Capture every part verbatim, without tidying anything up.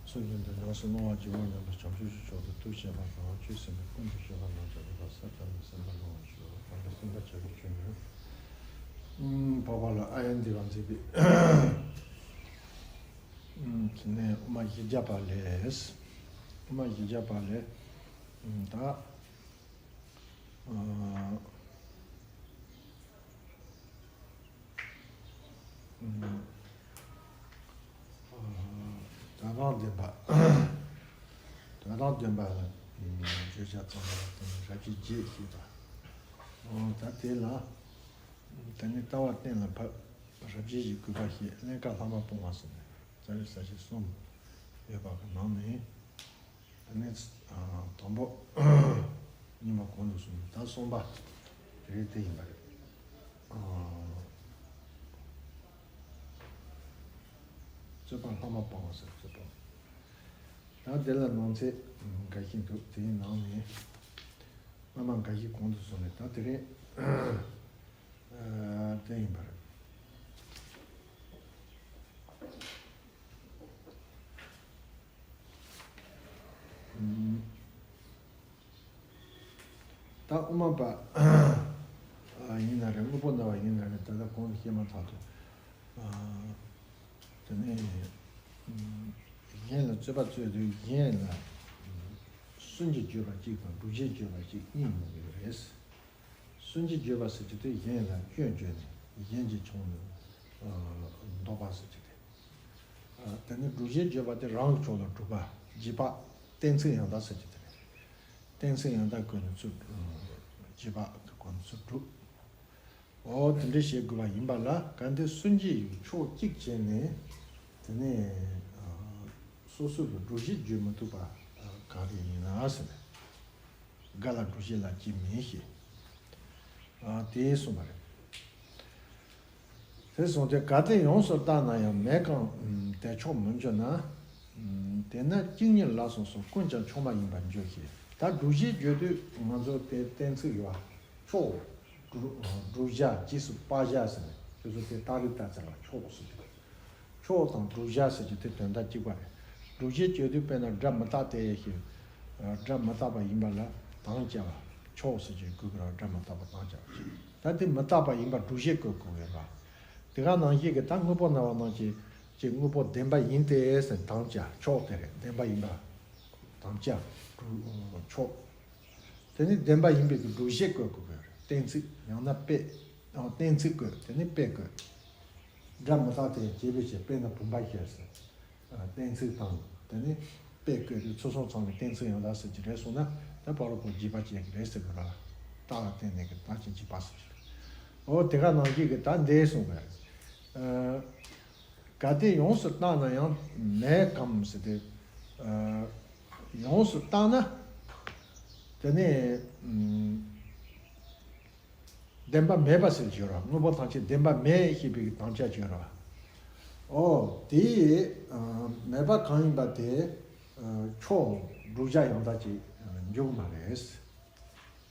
སོ་སྐྱོན་དུ་ནགས་སུ་སློང་བ་བགྱིའོ་སྙམ་པའི་བྱང་ཆུབ་ཀྱི་ཕྱོགས་སུ་ཐུགས་བསྐྱེད་པ་དང་། ཆོས་ཟིན་པའི་ཀུན་གྱི་སྤྱོད་པ་རྣམས་ཀྱང་ལེགས་པར་གསལ་བཏབ་ནས་སེམས་པ་སློང་བར་ཤོག། གང་གི་སེམས་པ་བྱ་བའི་ཆོས་ནི། འཕགས་པ་ལ་ཨཱ་ཡན་འདི་རང་མཛད་པའི། དེ་ནས་དབུ་མ་བཞི་བརྒྱ་པ་ལས། དབུ་མ་བཞི་བརྒྱ་པ་ལས། ད། ཨ། ཨ། ཨ། དོན་དམ་བདེན་པ། དོན་དམ་བདེན་པ་ལ་བརྗོད་བྱ་ཚང་མ་ལ་བརྟེན་ནས་རབ་བྱེད་བརྒྱད་ཞེས་པ། ཨ། ད་དེ་ལ། དེ་ནས་ལྟ་བ་གཏན་ལ་ཕབ། རབ་བྱེད་ཀྱི་དགོས་པ་བཤད། ཀླན་ཀ་ལྷག་མ་སྤོང་བ་ཟེར་ནས་རྩ་བའི་ས་བཅད་གསུམ་ཡོད་པ་གི་ནང་ནས། དེ་ནས་དང་པོ། གཉིས་པ་གོང་དུ་སོང་ནས་ད་གསུམ་པ། དེ་རེད། དེ་ཡིན་པ་རེད། རྩོད་པ་ལྷག་མ་སྤོང་བ་ཟེར། རྩོད་པ། ད་དེ་ལ་ནང་གསེས་འགའ་ཞིག་འདུག། དེའི་ནང་ནས་སྔ་མ་འགའ་ཞིག་གོང་དུ་སོང་ནས་ད་དེ་རེད། དེ་ཡིན་པ་རེད། ད་དབུ་མ་པ་ཡིན་ན་རེད། དངོས་པོ་སྨྲ་བ་ཡིན་ན་རེད། ད་ལྟ་གོང་དུ་བཤད་མ་ཐག་ཏུ། དེ་ནས་གཞན་ལ་རྩོད་པ་རྩོད་དུས་གཞན་ལ་སུན་འབྱིན་བརྗོད་པ་གཅིག་དང་སྒྲུབ་བྱེད་བརྗོད་པ་གཅིག་གཉིས་ཡོང་གི་རེད། སུན་འབྱིན་བརྗོད་པ་ཟེར་གྱི་དེ་གཞན་ལ་སྐྱོན་བརྗོད་ནས་གཞན་གྱི་ཕྱོགས་ནས་ཨ་འདོགས་པ་ཟེར་གྱི་དེ། ཨ། དེ་ནས་སྒྲུབ་བྱེད་བརྗོད་པ་དེ་རང་གི་ཕྱོགས་ལ་སྒྲུབ་པ། རྗེས་དཔག་གཏན་ཚིགས་ཡང་དག་ཟེར་གྱི་དེ་རེད། གཏན་ཚིགས་ཡང་དག་བཀོད་ནས་ཚུར། རྗེས་དཔག་གི་སྒོ་ནས་ཚུར་སྒྲུབ། འོ་དེ་འདྲ་བྱེད་དགོས་པ་ཡིན་པ་ལ། གལ་ཏེ་སུན་འབྱིན་ཡིག་ཕྱོགས་གཅིག་བྱས་ནས། དེ་ནས་ཨ་སོ་སོ་གི་སྒྲུབ་བྱེད་བརྗོད་མི་ཐུབ་པ་གང་རེ་ཡིན་ན་ཟེར་ནས། འགའ་ལ་སྒྲུབ་བྱེད་ལ་གཅིག་མིན་ཞེས། ཨ། དེ་གསུངས་པ་རེད། དེ་གསུངས་ཏེ། གལ་ཏེ་ཡོངས་སུ་བརྟགས་ན་ཡང་མེད་ཀྱང་དེ་ཕྱོགས་མི་འགྱུར་ན། དེས་ན་གཅིག་ཉིད་ལ་སོགས་སུ་ཀུན་ཀྱང་ཕྱོགས་མ་ཡིན་པར་འགྱུར་ཞེས། ད་སྒྲུབ་བྱེད་བརྗོད་དུས་ང་ཚོ་དེ་གཏན་ཚིགས་ཡོད་པ། ཕྱོགས། བསྒྲུབ་བྱ། རྗེས་སུ་དཔག་བྱ་ཟེར་ནས་ཁྱོད་ཚོ་དེ་རྟགས་རིགས་ལྟར་ཚེ་ལ་ཕྱོགས་སུ་འདུས། ཕྱོགས་དང་བསྒྲུབ་བྱ་ཟེར་གྱི་དེ་དོན་དག་གཅིག་པ་རེད། སྒྲུབ་བྱེད་བརྗོད་དུས་དཔེར་ན་སྒྲ་མི་རྟག་སྟེ་ཞེས། སྒྲ་མི་རྟག་པ་ཡིན་པ་ལ་དམ་བཅའ་བ། ཕྱོགས་ཟེར་གྱི་དགོས་ཀྱི་རེད། སྒྲ་མི་རྟག་པ་དམ་བཅའ་བ་ཞིག། ད་དེ་མི་རྟག་པ་ཡིན་པ་སྒྲུབ་བྱེད་བཀོད་དགོས་ཀྱི་རེད། དེ་ག་ནང་བཞིན་གྱི་ད་དངོས་པོ་སྨྲ་བ་རྣམས་ཀྱིས་ཀྱི་དངོས་པོ་བདེན་པ་ཡིན་ཏེ་ཟེར་དམ་བཅའ། ཕྱོགས་དེ་རེད། བདེན་པ་ཡིན་པ་དམ་བཅའ། སྒྲུབ་ཕྱོགས། དེ་ནི་བདེན་པ་ཡིན་པའི་གི་སྒྲུབ་བྱེད་བཀོད་དགོས་པའི་གཏན་ཚིགས། ཡང་ན་དཔེ། ཡང་གཏན་ཚིགས་བཀོད། དེ་ནི་དཔེ་བཀོད། སྒྲ་མི་རྟག་སྟེ་ཞེས་པའི་ཕྱིར། དཔེར་ན་བུམ་པ་ཞེས་ཟེར། གཏན་ཚིགས་དང་། དེ་ནི་དཔེ་བཀོད་དེ་ཚུལ་གསུམ་ཚང་བའི་གཏན་ཚིགས་ཡང་དག་ཟེར་གྱི་རེད་གསུངས་ན། ད་ཕ་རོལ་པོ་རྗེས་དཔག་བྱེད་ཀྱི་རེད་ཟེར་དགོས་ར། རྟགས་ལ་བརྟེན་ནས་ཀྱི་རྟགས་ཅན་རྗེས་དཔག་ཟེར་གྱི་རེད། འོ་དེ་ག་ནང་བཞིན་གྱི་ད་འདི་གསུངས་པ་རེད། གལ་ཏེ་ཡོངས་སུ་བརྟགས་ན་ཡང་མེད་ཀྱང་ཟེར་ཏེ། ཡོངས་སུ་བརྟགས་ན། དེ་ནས་བདེན་པ་མེད་པ་ཟེར་གྱི་ཡོད་ར། དངོས་པོ་ཐམས་ཅད་བདེན་པ་མེད་ཞེས་པའི་དམ་བཅའ་གྱི་ཡོད་ར། འོ་དེ་མེད་པ་གང་ཡིན་པ་དེ་ཕྱོགས་བསྒྲུབ་བྱ་ཡང་དག་ཅིག་འཇོག་མ་རེད།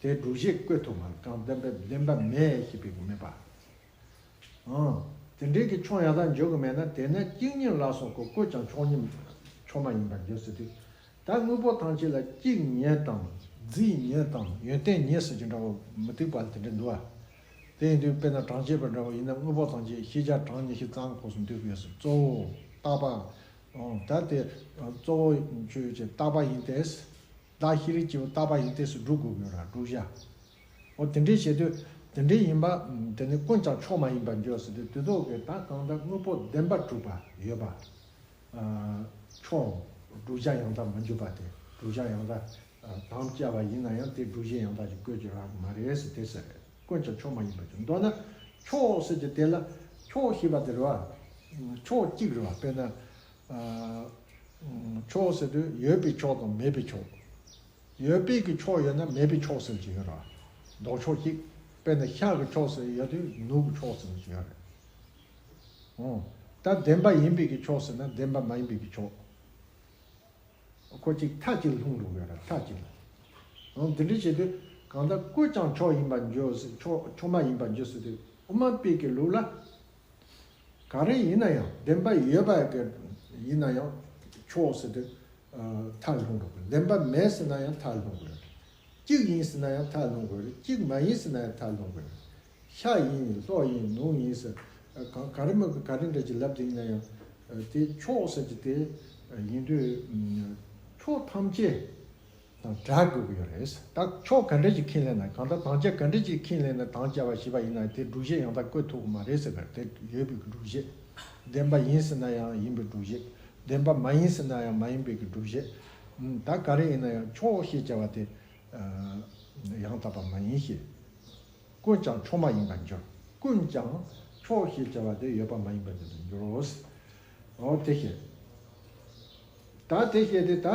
དེ་སྒྲུབ་བྱེད་བཀོད་ཐུབ་མ་རེད། གང་བདེན་པ་བདེན་པ་མེད་ཞེས་པའི་མེད་པ། ཨང་། དེ་འདྲའི་གི་ཕྱོགས་ཡང་དག་འཇོག་གི་མེད་ན། དེས་ན་གཅིག་ཉིད་ལ་སོགས་ཀྱི་ཀུན་ཀྱང་ཕྱོགས་ཉིད་ཕྱོགས་མ་ཡིན་པར་འགྱུར་ཟེར་དུས། ད་དངོས་པོ་ཐམས་ཅད་ལ་གཅིག་ཉིད་དང་རྫས་ཉིད་དང་ཡོན་ཏན་ཉིད་ཟེར་གྱི་འདྲ་བོ་མི་ཐུབ་པ་དེ་འདྲ་འདུག་ཨ། དེ་ཡིན་དུས་དཔེར་ན་གྲངས་བཤད་པ་འདྲ་བོ་ཡིན་ན། དངོས་པོ་ཐམས་ཅད་ཤེས་བྱ་གྲངས་ཉི་ཤུ་རྩ་ལྔ་སྐབས་སུ་འདུས་པའི་ཡོད་ཟེར། གཙོ་བོ་རྟག་པ། ཨང་། ད་དེ་གཙོ་བོ་ཆོས་ཅན་རྟག་པ་ཡིན་ཏེ། བདག་ཤེས་རིག་སྐྱེ་བོ་རྟག་པ་ཡིན་ཏེ་ཟེར་སྒྲུབ་དགོས་ཀྱི་ཡོད་ར། བསྒྲུབ་བྱ། འོ་དེ་འདྲའི་བྱེད་དུས་དེ་འདྲའི་ཡིན་པ། དེ་ནི་ཀུན་ཀྱང་ཕྱོགས་མ་ཡིན་པར་འགྱུར་ཟེར་དུས། དེ་ཚོ་གི་ད་གང་ལྟར་དངོས་པོ་བདེན་པར་གྲུབ་པ་ཡོད་པ། ཨ། ཕྱོགས་བསྒྲུབ་བྱ་ཡང་དག་མི་འཇུག་པ་དེ། བསྒྲུབ་བྱ་ཡང་དག་དམ་བཅའ་བ་ཡིན་ན་ཡང་དེ་སྒྲུབ་བྱེད་ཡང་དག་ཅིག་བཀོད་ཀྱི་རག་གི་མ་རེད་ཟེར། དེ་ཟེར་རེད། ཀུན་ཀྱང་ཕྱོགས་མ་ཡིན་པར་འགྱུར། མདོར་ན་ཕྱོགས་ཟེར་གྱི་དེ་ལ་ཕྱོགས་ཞེས་པ་དེ་རེད་བ། ཕྱོགས་གཅིག་རེད་བ། དཔེར་ན། ཨ། ཕྱོགས་ཟེར་དུས་ཡོད་པའི་ཕྱོགས་དང་མེད་པའི་ཕྱོགས། ཡོད་པའི་གི་ཕྱོགས་ཡོད་ན་མེད་པའི་ཕྱོགས་ཟེར་གྱི་ཡོད་རེད། ལྡོག་ཕྱོགས་གཅིག། དཔེར་ན་ཤར་གྱི་ཕྱོགས་ཟེར་ཡོད་དུས་ནུབ་ཀྱི་ཕྱོགས་ཟེར་གྱི་ཡོད་རེད། འོ། ད་བདེན་པ་ཡིན་པའི་གི་ཕྱོགས་ཟེར་ན་བདེན་པ་མ་ཡིན་པའི་གི་ཕྱོགས། ཁོ་གཅིག་མཐའ་གཅིག་ལ་ལྷུང་འགྲོ་གི་ཡོད་རེད། མཐའ་གཅིག་ལ། འོ་འདི་འདྲ་བྱེད་དུས་གང་ལྟར་ཀུན་ཀྱང་ཕྱོགས་ཡིན་པར་འགྱུར་ཟེར། ཕྱོགས་ཕྱོགས་མ་ཡིན་པར་འགྱུར་ཟེར་དུས་དབུ་མ་པའི་གི་ལུགས་ལ། ག་རེ་ཡིན་ན་ཡང་། བདེན་པ་ཡོད་པ་གི་ཡིན་ན་ཡང་ ཕྱོགས་ཟེར་དུས་མཐར་ལྷུང་དགོས། བདེན་པ་མེད་ཟེར་ན་ཡང་མཐར་ལྷུང་དགོས། གཅིག་ཡིན་ཟེར་ན་ཡང་མཐར་ལྷུང་དགོས། གཅིག་མ་ཡིན་ཟེར་ན་ཡང་མཐར་ལྷུང་དགོས། ཤ་ཡིན་ལྷོག་ཡིན་ནོར་ཡིན་ཟེར་གང་ག་རེ་མོ་གི་ག་རེ་འདྲ་ཅིག་ལབ་དེ་ཡིན་ན་ཡང་དེ་ཕྱོགས་ཟེར་གྱི་དེ་ཡིན་དུས་ཕྱོགས་ཐམས་ཅད་དང་བྲལ་དགོས་ཀྱི་ཡོད་རེད། ད་ཕྱོགས་ག་འདྲ་ཅིག་ཁས་ལེན་ན་གང་ལྟར་དམ་བཅའ་ག་འདྲ་ཅིག་ཁས་ལེན་ན་དམ་བཅའ་བ་ཞེས་པ་ཡིན་ན་དེ་སྒྲུབ་བྱེད་ཡང་དག་བཀོད་ཐུབ་ཀྱི་མ་རེད་ཟེར་གར་དེ་ཡོད་པའི་སྒྲུབ་བྱེད། བདེན་པ་ཡིན་ཟེར་ན་ཡང་ཡིན་པའི་སྒྲུབ་བྱེད། བདེན་པ་མ་ཡིན་ཟེར་ན་ཡང་མ་ཡིན་པའི་གི་སྒྲུབ་བྱེད། ད་ག་རེ་ཡིན་ན་ཡང་ཕྱོགས་ཞེས་བྱ་བ་དེ་ཡང་དག་པ་མ་ཡིན་ཞེས། ཀུན་ཀྱང་ཕྱོགས་མ་ཡིན་པར་འགྱུར། ཀུན་ཀྱང་ཕྱོགས་ཞེས་བྱ་བ་དེ་ཡོད་པ་མ་ཡིན་པར་འགྱུར་རོ། འོ་དེ་བཤད། ད་དེ་བཤད་དེ་ད།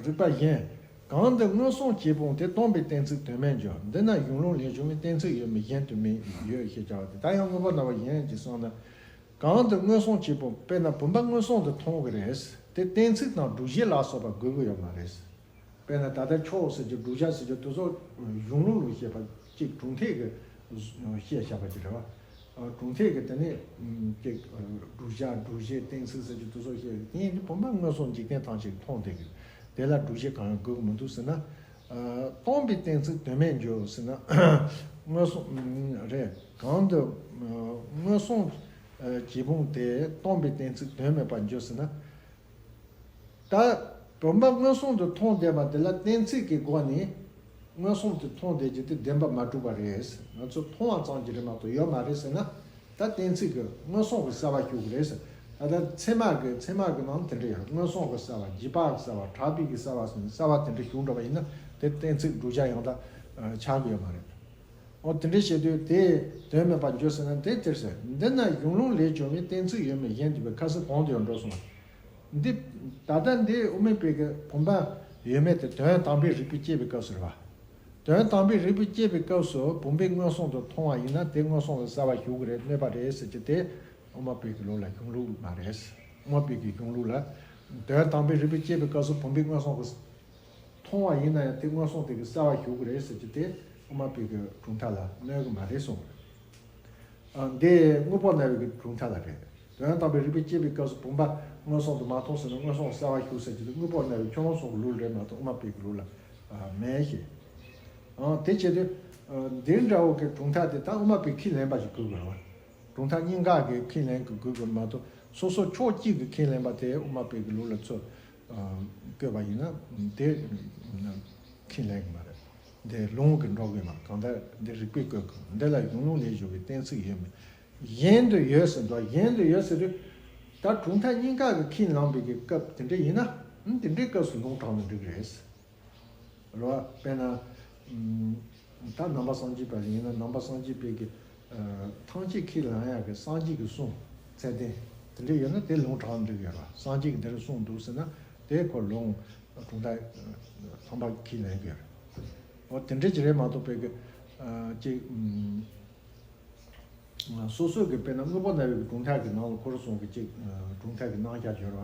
རིགས་པ་གཞན། གང་དུ་མངོན་སུམ་བྱེད་སྤངས་དེ་སྟོང་པའི་གཏན་ཚིགས་དོན་མེད་འགྱུར། འདི་ན་གཞུང་ལུགས་ལས་བྱུང་བའི་གཏན་ཚིགས་ཡོད་མིན་གཞན་དུ་མེད་ཡོད་ཞེས་བྱ་བ་དེ་ད་ཡང་དངོས་པོ་རྣམ་པ་གཞན་གྱིས་གསུངས་ན། གང་དུ་མངོན་སུམ་བྱེད་སྤངས་དཔེར་ན་བུམ་པ་མངོན་སུམ་དུ་མཐོང་གི་རེད། དེ་གཏན་ཚིགས་དང་སྒྲུབ་བྱེད་ལ་སོགས་པ་དགོས་ཀྱི་ཡོད་མ་རེད། དཔེར་ན་ད་ལྟ་ཕྱོགས་ཟེར་རྒྱུ་བསྒྲུབ་བྱ་ཟེར་རྒྱུ་དེ་ཚོ་གཞུང་ལུགས་ལ་བཤད་པ་གཅིག་གྲུབ་མཐས་ཀྱི་བཤད་བཞག་པ་ཅིག་རེད་བ། གྲུབ་མཐས་ཀྱི་དེ་ནས་གཅིག་བསྒྲུབ་བྱ་སྒྲུབ་བྱེད་གཏན་ཚིགས་ཟེར་རྒྱུ་དེ་ཚོ་བཤད་དེ་ཡིན་དུས་བུམ་པ་མངོན་སུམ་འཇིག་རྟེན་ཐམས་ཅད་མཐོང་བསྡད་ཀྱི་དེ་ལ་སྒྲུབ་བྱེད་གང་ཡང་དགོས་ཀྱི་མི་འདུག་ཟེར་ན། སྟོང་པའི་གཏན་ཚིགས་དོན་མེད་འགྱུར་ཟེར་ན། མངོན་སུམ་རེད། གང་དུ་མངོན་སུམ་བྱེད་སྤངས་དེ་སྟོང་པའི་གཏན་ཚིགས་དོན་མེད་པར་འགྱུར་ཟེར་ན། ད་བུམ་པ་མངོན་སུམ་དུ་མཐོང་བསྡད་པ་འདི་ལ་གཏན་ཚིགས་ཀྱི་སྒོ་ནས་མངོན་སུམ་དུ་མཐོང་བསྡད་རྒྱུ་དེ་བདེན་པ་མ་གྲུབ་པ་རེད། ང་ཚོ་མཐོང་བ་ཙམ་གྱིས་རེད་མ་གཏོགས་ཡོད་མ་རེད་ཟེར་ན། ད་གཏན་ཚིགས་ཀྱི་མངོན་སུམ་གྱི་གསལ་བ་ཞུགས་ཀྱི་རེད་ཟེར། ད་ལྟ་ཚད་མ་གི་ཚད་མ་གི་ནང་དེ་འདྲ་ཡོད། མངོན་སུམ་གྱི་གསལ་བ་རྗེས་དཔག་གི་གསལ་བ་གྲགས་པའི་གི་གསལ་བ་ཟེར་ནས་གསལ་བ་དེ་འདྲ་ཞུགས་འགྲོ་བ་ཡིན་ན་དེ་གཏན་ཚིགས་བསྒྲུབ་བྱ་ཡང་དག་ཆགས་ཀྱི་ཡོད་མ་རེད། འོ་དེ་འདྲ་བྱེད་དུས་དེ་དོན་མེད་པར་འགྱུར་ཟེར་ན་དེ་དེར་ཟེར། འདི་ན་གཞུང་ལུགས་ལས་བྱུང་བའི་གཏན་ཚིགས་ཡོད་མེད་གཞན་དུ་བའི་ཁ་གསལ་གོང་དུ་ཡང་འགྲོ་སོང་བ། འདི་ད་ལྟ་འདི་དབུ་མའི་པའི་གི་བུམ་པ་ཡོད་མེད་དེ་དོན་དམ་པའི་རིགས་པས་དཔྱད་པའི་སྐབས་སུ་རེད་བ། དོན་དམ་པའི་རིགས་པས་དཔྱད་པའི་སྐབས་སུ་བུམ་པས་མངོན་སུམ་དུ་མཐོང་བ་ཡིན་ན་དེ་མངོན་སུམ་གྱི་གསལ་བ་ཞུགས་ཀྱི་རེད་གནོད་པ་རེད་ཟེར་གྱི་དེ་དབུ་མ་པའི་གི་ལུགས་ལ་གཞུང་ལུགས་མ་རེད། དབུ་མ་པའི་གི་གཞུང་ལུགས་ལ་དོན་དམ་པའི་རིགས་པས་དཔྱད་པའི་སྐབས་སུ་བུམ་པས་མངོན་སུམ་གྱི་མཐོང་བ་ཡིན་ན་ཡང་དེ་མངོན་སུམ་དེ་གི་གསལ་བ་ཞུགས་ཀྱི་རེད་ཟེར་གྱི་དེ་དབུ་མ་པའི་གི་གྲུབ་མཐའ་ལ་གནོད་གི་མ་རེད་གསུངས། ཨ། འདི་དངོས་པོ་རྣ་བའི་གི་གྲུབ་མཐའ་ལ་རེད། དོན་དམ་པའི་རིགས་པས་དཔྱད་པའི་སྐབས་སུ་བུམ་པ་མངོན་སུམ་དུ་མ་མཐོང་ཟེར་ན་མངོན་སུམ་གསལ་བ་ཞུགས་ཟེར་གྱི་དེ་དངོས་པོ་རྣ་བའི་ཁྱོད་རང་གསུང་གི་ལུགས་རེད་མ་གཏོགས་དབུ་མ་པའི་གི་ལུགས་ལ་མེད་ཞེས། ཨ། དེ་བྱས་དུས་འདི་འདྲ་བོ་གི་གྲུབ་མཐའ་དེ་ད་དབུ་མ་པའི་ཁས་ལེན་པ་ཞིག་དགོས་དགོས་རེད་བ། གྲུབ་མཐའ་གཉིས་ཀ་གི་ཁས་ལེན་གྱི་དགོས་དགོས་མ་གཏོགས་སོ་སོ་ཕྱོགས་གཅིག་གི་ཁས་ལེན་པ་དེ་དབུ་མ་པའི་གི་ལུགས་ལ་ཚུར་བཀོད་པ་ཡིན་ན་དེ་ཁས་ལེན་གྱི་མ་རེད། འདི་ལུང་གི་འགྲོ་གི་མ་གང་ལྟར་འདི་རིགས་པས་བཀོད་གི་འདི་ལ་གཞུང་ལུགས་ལས་བྱུང་བའི་གཏན་ཚིགས་ཡོད་མེད། གཞན་དུ་ཡོད་ཟེར་འདུག་གཞན་དུ་ཡོད་ཟེར་དུས་ད་གྲུབ་མཐའ་གཉིས་ཀ་གི་ཁས་བླངས་པའི་གི་སྐབས་དེ་འདྲ་ཡིན་ན་དེ་འདྲའི་སྐབས་སུ་ལུང་དྲངས་ན་འགྲིག་གི་རེད། རེད་བ། དཔེར་ན། ཨམ། ད་ནང་པ་སངས་རྒྱས་པ་ཡིན་ན་ནང་པ་སངས་རྒྱས་པའི་གི་ཨ། ཐམས་ཅད་ཁས་བླངས་ཡག་གི་སངས་རྒྱས་ཀྱི་གསུང་ཚད་ལྡན་དེ་འདྲ་ཡོད་ན་དེ་ལུང་དྲངས་འགྲིག་ཡོད་རེད་བ། སངས་རྒྱས་ཀྱིས་འདི་འདྲ་གསུངས་འདུག་ཟེར་ན་དེ་ཁོ་ལུང་གྲུབ་མཐའ་ཚང་མ་ཁས་ལེན་གི་ཡོད་རེད། འོ་དེ་འདྲ་ཅིག་རེད་མ་གཏོགས་པའི་གི་ཨ། ཅིག་ཨམ། སོ་སོ་གི་དཔེར་ན་དངོས་པོ་རྣ་བའི་གི་གྲུབ་མཐའ་གི་ནང་ལ་ཁོ་རང་གསུང་གི་ཅིག་གྲུབ་མཐའ་གི་རྣམ་གཞག་སྦྱོར་བ་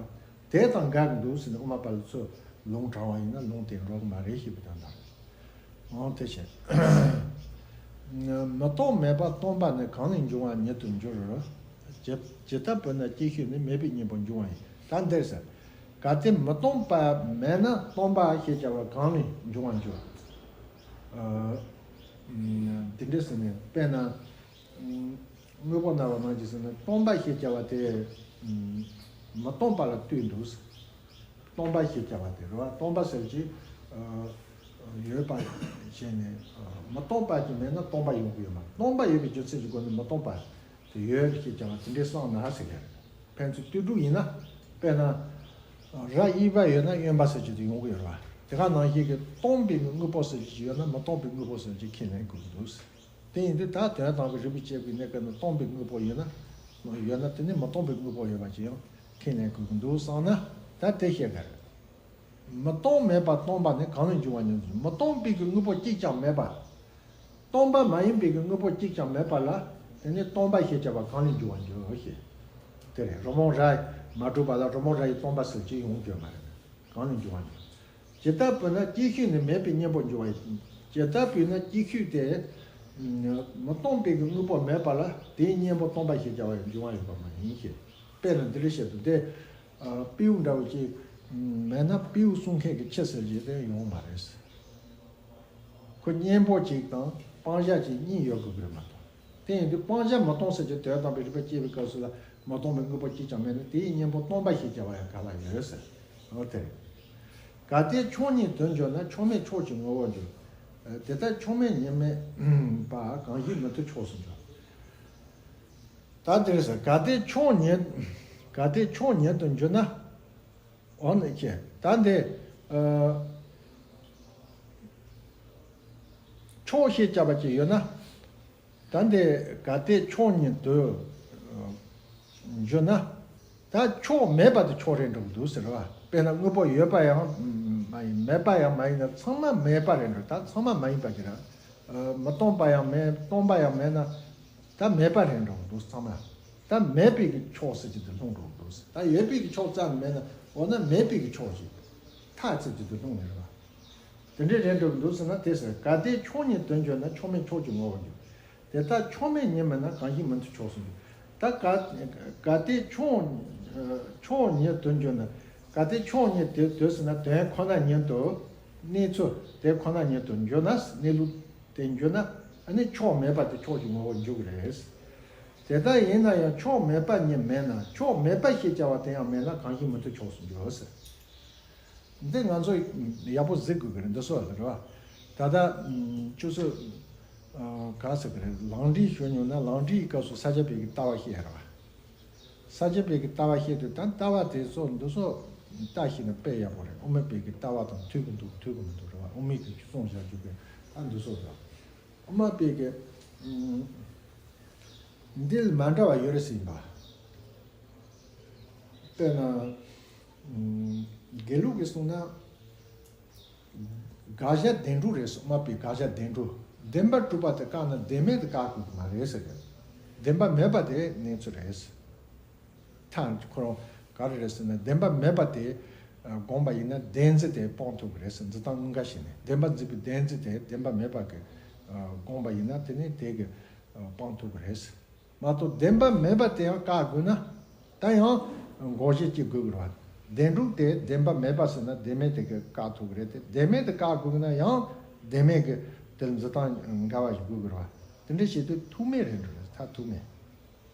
དེ་དང་འགལ་གི་འདུག་ཟེར་ནས་དབུ་མ་པ་ལ་ཚུར་ལུང་དྲངས་པ་ཡིན་ན་ལུང་དེ་འགྲོ་གི་མ་རེད་ཞེས་པའི་དོན་དག་རེད། འོ་དེ་བྱས། མི་རྟོག་མེད་པར་སྟོང་པ་ནི། གང་ལས་འབྱུང་བ་ཉིད་དུ་འགྱུར། ཇི་ཇི་ལྟར་བུ་ན་ཅིག་ཤོས་ནི། མེད་པའི་གཉེན་པོར་འབྱུང་བ་ཡིན། ད་འདིར་ཟེར། གལ་ཏེ་མི་སྟོང་པ་མེད་ན་སྟོང་པ་ཞེས་བྱ་བ་གང་ལས་འབྱུང་བར་འགྱུར། ཨ། དེ་འདྲ་ཟེར་ནས་དཔེར་ན། དངོས་པོ་རྣ་བ་ནང་གི་ཟེར་ན་སྟོང་པ་ཞེས་བྱ་བ་དེ་མི་སྟོང་པ་ལ་ལྟོས་འདུག་སྟོང་པ་ཞེས་བྱ་བ་དེ་རེད་བ། སྟོང་པ་ཟེར་གྱི་ཡོད་པ་བྱས་ནས་མི་སྟོང་པ་ཅིག་མེད་ན་སྟོང་པ་ཡོང་གི་ཡོད་མ་རེད། སྟོང་པ་ཡོད་པའི་རྒྱུ་མཚན་གྱི་སྒོ་ནས་མི་སྟོང་པ་དེ་ཡོད་ཞེས་བྱ་བ་དེ་འདྲའི་གསང་ན་ཟེར་གི་རེད། ཕན་ཚུན་ལྟོས་གྲུབ་ཡིན་ན་དཔེར་ན་ར་གཡས་པ་ཡོད་ན་གཡོན་པ་ཟེར་གྱི་དེ་ཡོང་གི་ཡོད་རེད་བ། དེ་ག་ནང་བཞིན་གྱི་སྟོང་པའི་དངོས་པོ་ཟེར་གྱི་ཡོད་ན་མི་སྟོང་པའི་དངོས་པོ་ཟེར་གྱི་ཁས་ལེན་དགོས་ཀྱི་འདུག་དེ་ཡིན་དུས་ད་དོན་དམ་པའི་རིགས་པས་དཔྱད་པའི་གནས་སྐབས་ན་སྟོང་པའི་དངོས་པོ་ཡོད་ན། ཡོད་ན་དེ་ནི་མི་སྟོང་པའི་དངོས་པོ་ཡོད་པ་ཅིག་ཡང་ཁས་ལེན་དགོས་ཀྱི་འདུག་བསམ་ན་ད་དེ་བཤད་ག་རེད། མི་སྟོང་མེད་པར་སྟོང་པ་ནི། གང་ལས་འབྱུང་བ་ཉིད་དུ་འགྱུར། མི་སྟོང་པའི་གི་དངོས་པོ་གཅིག་ཀྱང་མེད་པ། སྟོང་པ་མ་ཡིན་པའི་གི་དངོས་པོ་གཅིག་ཀྱང་མེད་པ་ལ་དེ་ནི་སྟོང་པ་ཞེས་བྱ་བ་གང་ལས་འབྱུང་བར་འགྱུར་ཞེས། དེ་རེད། རི་མོ་ར་མ་གྲུབ་པ་ལ་རི་མོ་ར་ཡི་སྟོང་པ་ཟེར་གྱི་ཡོང་རྒྱུ་མ་རེད། གང་ལས་འབྱུང་བ་ཉིད། ཇི་ལྟར་བུ་ན་ཅིག་ཤོས་ནི། མེད་པའི་གཉེན་པོར་འགྱུར་བ་ཡིན། ཇི་ལྟར་བུ་ན་ཅིག་ཤོས་དེ། མི་སྟོང་པའི་གི་དངོས་པོ་མེད་པ་ལ་དེའི་གཉེན་པོ་སྟོང་པ་ཞེས་བྱ་བ་ཡང་འབྱུང་བ་ཡོད་པ་མ་ཡིན་ཞེས། དཔེར་ན་འདི་འདྲ་བཤད་དུས་དེ། ཨ། སྤྲེའུ་འདྲ་བོ་ཅིག་མེད་ན་སྤྲེའུ་གསུང་མཁན་གྱི་ཁྱི་ཟེར་རྒྱུ་དེ་ཡོང་མ་རེད། ཁོ་གཉེན་པོ་གཅིག་དང་སྤང་བྱ་གཅིག་གཉིས་ཡོད་དགོས་ཀྱི་རེད་མ་གཏོགས། དེ་ཡིན་དུས་སྤང་བྱ་མི་གཏོང་ཟེར་གྱི་དོན་དམ་པའི་རིགས་པ་སྐྱེས་པའི་སྐབས་སུ་ལ་མི་གཏོང་པའི་དངོས་པོ་གཅིག་ཀྱང་མེད་ན་དེའི་གཉེན་པོ་སྟོང་པ་ཞེས་བྱ་བ་ཡང་ག་ལ་ཡོད་ཟེར། འོ་དེ་རེད། གལ་ཏེ་ཕྱོགས་གཉིས་དོན་བརྗོད་ན་ཕྱོགས་མེད་ཕྱོགས་ཀྱི་ངོ་བོར་འགྱུར། དེ་ལྟར་ཕྱོགས་མེད་གཉིས་མེད་པ་གང་ཞིག་མུ་མཐུད་ཕྱོགས་སུ་འགྱུར། ད་དེར་ཟེར། གལ་ཏེ་ཕྱོགས་ཉིད། གལ་ཏེ་ཕྱོགས་ཉིད་དུ་འགྱུར་ན། འོ་ན་ཁྱེད་ད་འདི། ཨ། ཕྱོགས་ཞེས་བྱ་བ་ཅིག་ཡོད་ན། ད་འདི་གལ་ཏེ་ཕྱོགས་ཉིད་དུ་འགྱུར་ན། ད་ཕྱོགས་མེད་པ་དེ་ཕྱོགས་རེད་འགྲོ་གི་འདུག་ཟེར་བ། དཔེར་ན་དངོས་པོ་ཡོད་པ་ཡང་མ་ཡིན། མེད་པ་ཡང་མ་ཡིན་ན་ཚང་མ་མེད་པ་རེད་འགྲོ། ད་ཚང་མ་མ་ཡིན་པ་ཅིག་ར། ཨ། མི་སྟོང་པ་ཡང་མེད། སྟོང་པ་ཡང་མེད་ན། ད་མེད་པ་རེད་འགྲོ་གི་འདུག་ཚང་མ། ད་མེད་པའི་གི་ཕྱོགས་ཟེར་གྱི་དེ་ལྷུང་འགྲོ་གི་འདུག་ད་ཡོད་པའི་གི་ཕྱོགས་ཙམ་མེད་ན། འོ་ན་མེད་པའི་གི་ཕྱོགས་ཤིག་མཐའ་ཟེར་གྱི་དེ་ལྷུང་ནས་རེད་བ། དེ་འདྲའི་རེད་འགྲོ་གི་འདུག་ཟེར་ན་དེ་ཟེར། གལ་ཏེ་ཕྱོགས་ཉིད་དོན་བརྗོད་ན་ཕྱོགས་མེད་ཕྱོགས་ཀྱི་ངོ་བོར་འགྱུར། དེ་ལྟར་ཕྱོགས་མེད་ཉིད་མེད་ན་གང་ཞིག་མུ་མཐུད་ཕྱོགས་སུ་འགྱུར། ད་གལ་གལ་ཏེ་ཕྱོགས་ཕྱོགས་ཉིད་དོན་བརྗོད་ན། གལ་ཏེ་ཕྱོགས་ཉིད་དེ་དོན་ཟེར་ན་དོན་ཁོ་ན་ཉིད་དུ། གནས་ཚུལ་དེ་ཁོ་ན་ཉིད་དུ་འགྱུར་ན། གནས་ལུགས་དེ་འགྱུར་ན། ཨ་ནི་ཕྱོགས་མེད་པ་དེ་ཕྱོགས་ཀྱི་ངོ་བོར་འགྱུར་གི་རེད། དེ་ལྟར་ཡིན་ན་ཡང་ཕྱོགས་མེད་པ་ཉིད་མེད་ན། ཕྱོགས་མེད་པ་ཞེས་བྱ་བ་དེ་ཡང་མེད་ན་གང་ཞིག་མུ་མཐུད་ཕྱོགས་སུ་འགྱུར་ཟེར། འདི་ང་ཚོ་ཡག་པོ་གཟིགས་དགོས་ཀྱི་རེད། འདི་སོགས་རེད་བ། ད་ལྟ་ཁྱོད་ཚོ་ག་ཟེར་གི་རེད། ལམ་འབྲས་ཞུ་མྱོང་ན་ལམ་འབྲས་ཀྱི་སྐབས་སུ་ས་སྐྱ་པའི་གི་ལྟ་བ་བཤད་རེད་བ། ས་སྐྱ་པའི་གི་ལྟ་བ་བཤད་དུས་ད་ལྟ་བ་དེ་ཚོ་འདི་ཚོ་ལྟ་ཤེས་ན་དཔེ་ཡག་པོ་རེད། དབུ་མའི་པའི་གི་ལྟ་བ་དང་མཐུན་གི་འདུག་མཐུན་གི་མི་འདུག་རེད་བ། དབུ་མའི་གི་གསུངས་བཞག་རྒྱུ་གི་ད་འདི་ཚོ་རེད། དབུ་མ་པའི་གི་འདི་ལ་མ་འདྲ་བ་ཡོད་རེད་ཟེར་ཡིན་པ། དཔེར་ན། དགེ་ལུགས་ཀྱིས་གསུངས་ན། དགག་བྱ་བདེན་གྲུབ་རེད་ཟེར། དབུ་མ་པའི་དགག་བྱ་བདེན་གྲུབ། བདེན་པར་གྲུབ་པ་དེ་བཀག་ན་བདེན་མེད་དེ་བཀག་དགོས་ཀྱི་མ་རེད་ཟེར་གི། བདེན་པ་མེད་པ་དེ་གནས་ཚུལ་རེད་ཟེར། ཐལ་ཁོ་རང་ག་རེ་རེད་ཟེར་ན། བདེན་པ་མེད་པ་དེ་དགོངས་པ་ཡིན་ན་བདེན་འཛིན་དེ་སྤང་ཐུབ་ཀྱི་རེད་ཟེར། འཛིན་སྟངས་གཉིས་ཀ་ཤེས་ནས། བདེན་པ་འཛིན་པའི་བདེན་འཛིན་དེ་བདེན་པ་མེད་པ་གི་དགོངས་པ་ཡིན་ན་དེ་ནི་དེ་གི་སྤང་ཐུབ་ཀྱི་རེད་ཟེར། མ་གཏོགས་བདེན་པ་མེད་པ་དེ་ཡང་བཀག་དགོས་ན། ད་ཡང་དགག་བྱ་གཅིག་དགོས་ཀྱི་རེད་བ། བདེན་གྲུབ་དེ་བདེན་པ་མེད་པ་ཟེར་ན་བདེན་མེད་དེ་གི་བཀག་ཐུབ་ཀྱི་རེད་དེ། བདེན་མེད་དེ་བཀག་དགོས་ན་ཡང་བདེན་མེད་ཀྱི་དེ་ལ་འཛིན་སྟངས་འགལ་བ་ཞིག་དགོས་ཀྱི་རེད་བ། དེ་འདྲ་བྱེད་དུས་ཐུག་མེད་རེད་འགྲོ་རེད། མཐར་ཐུག་མེད།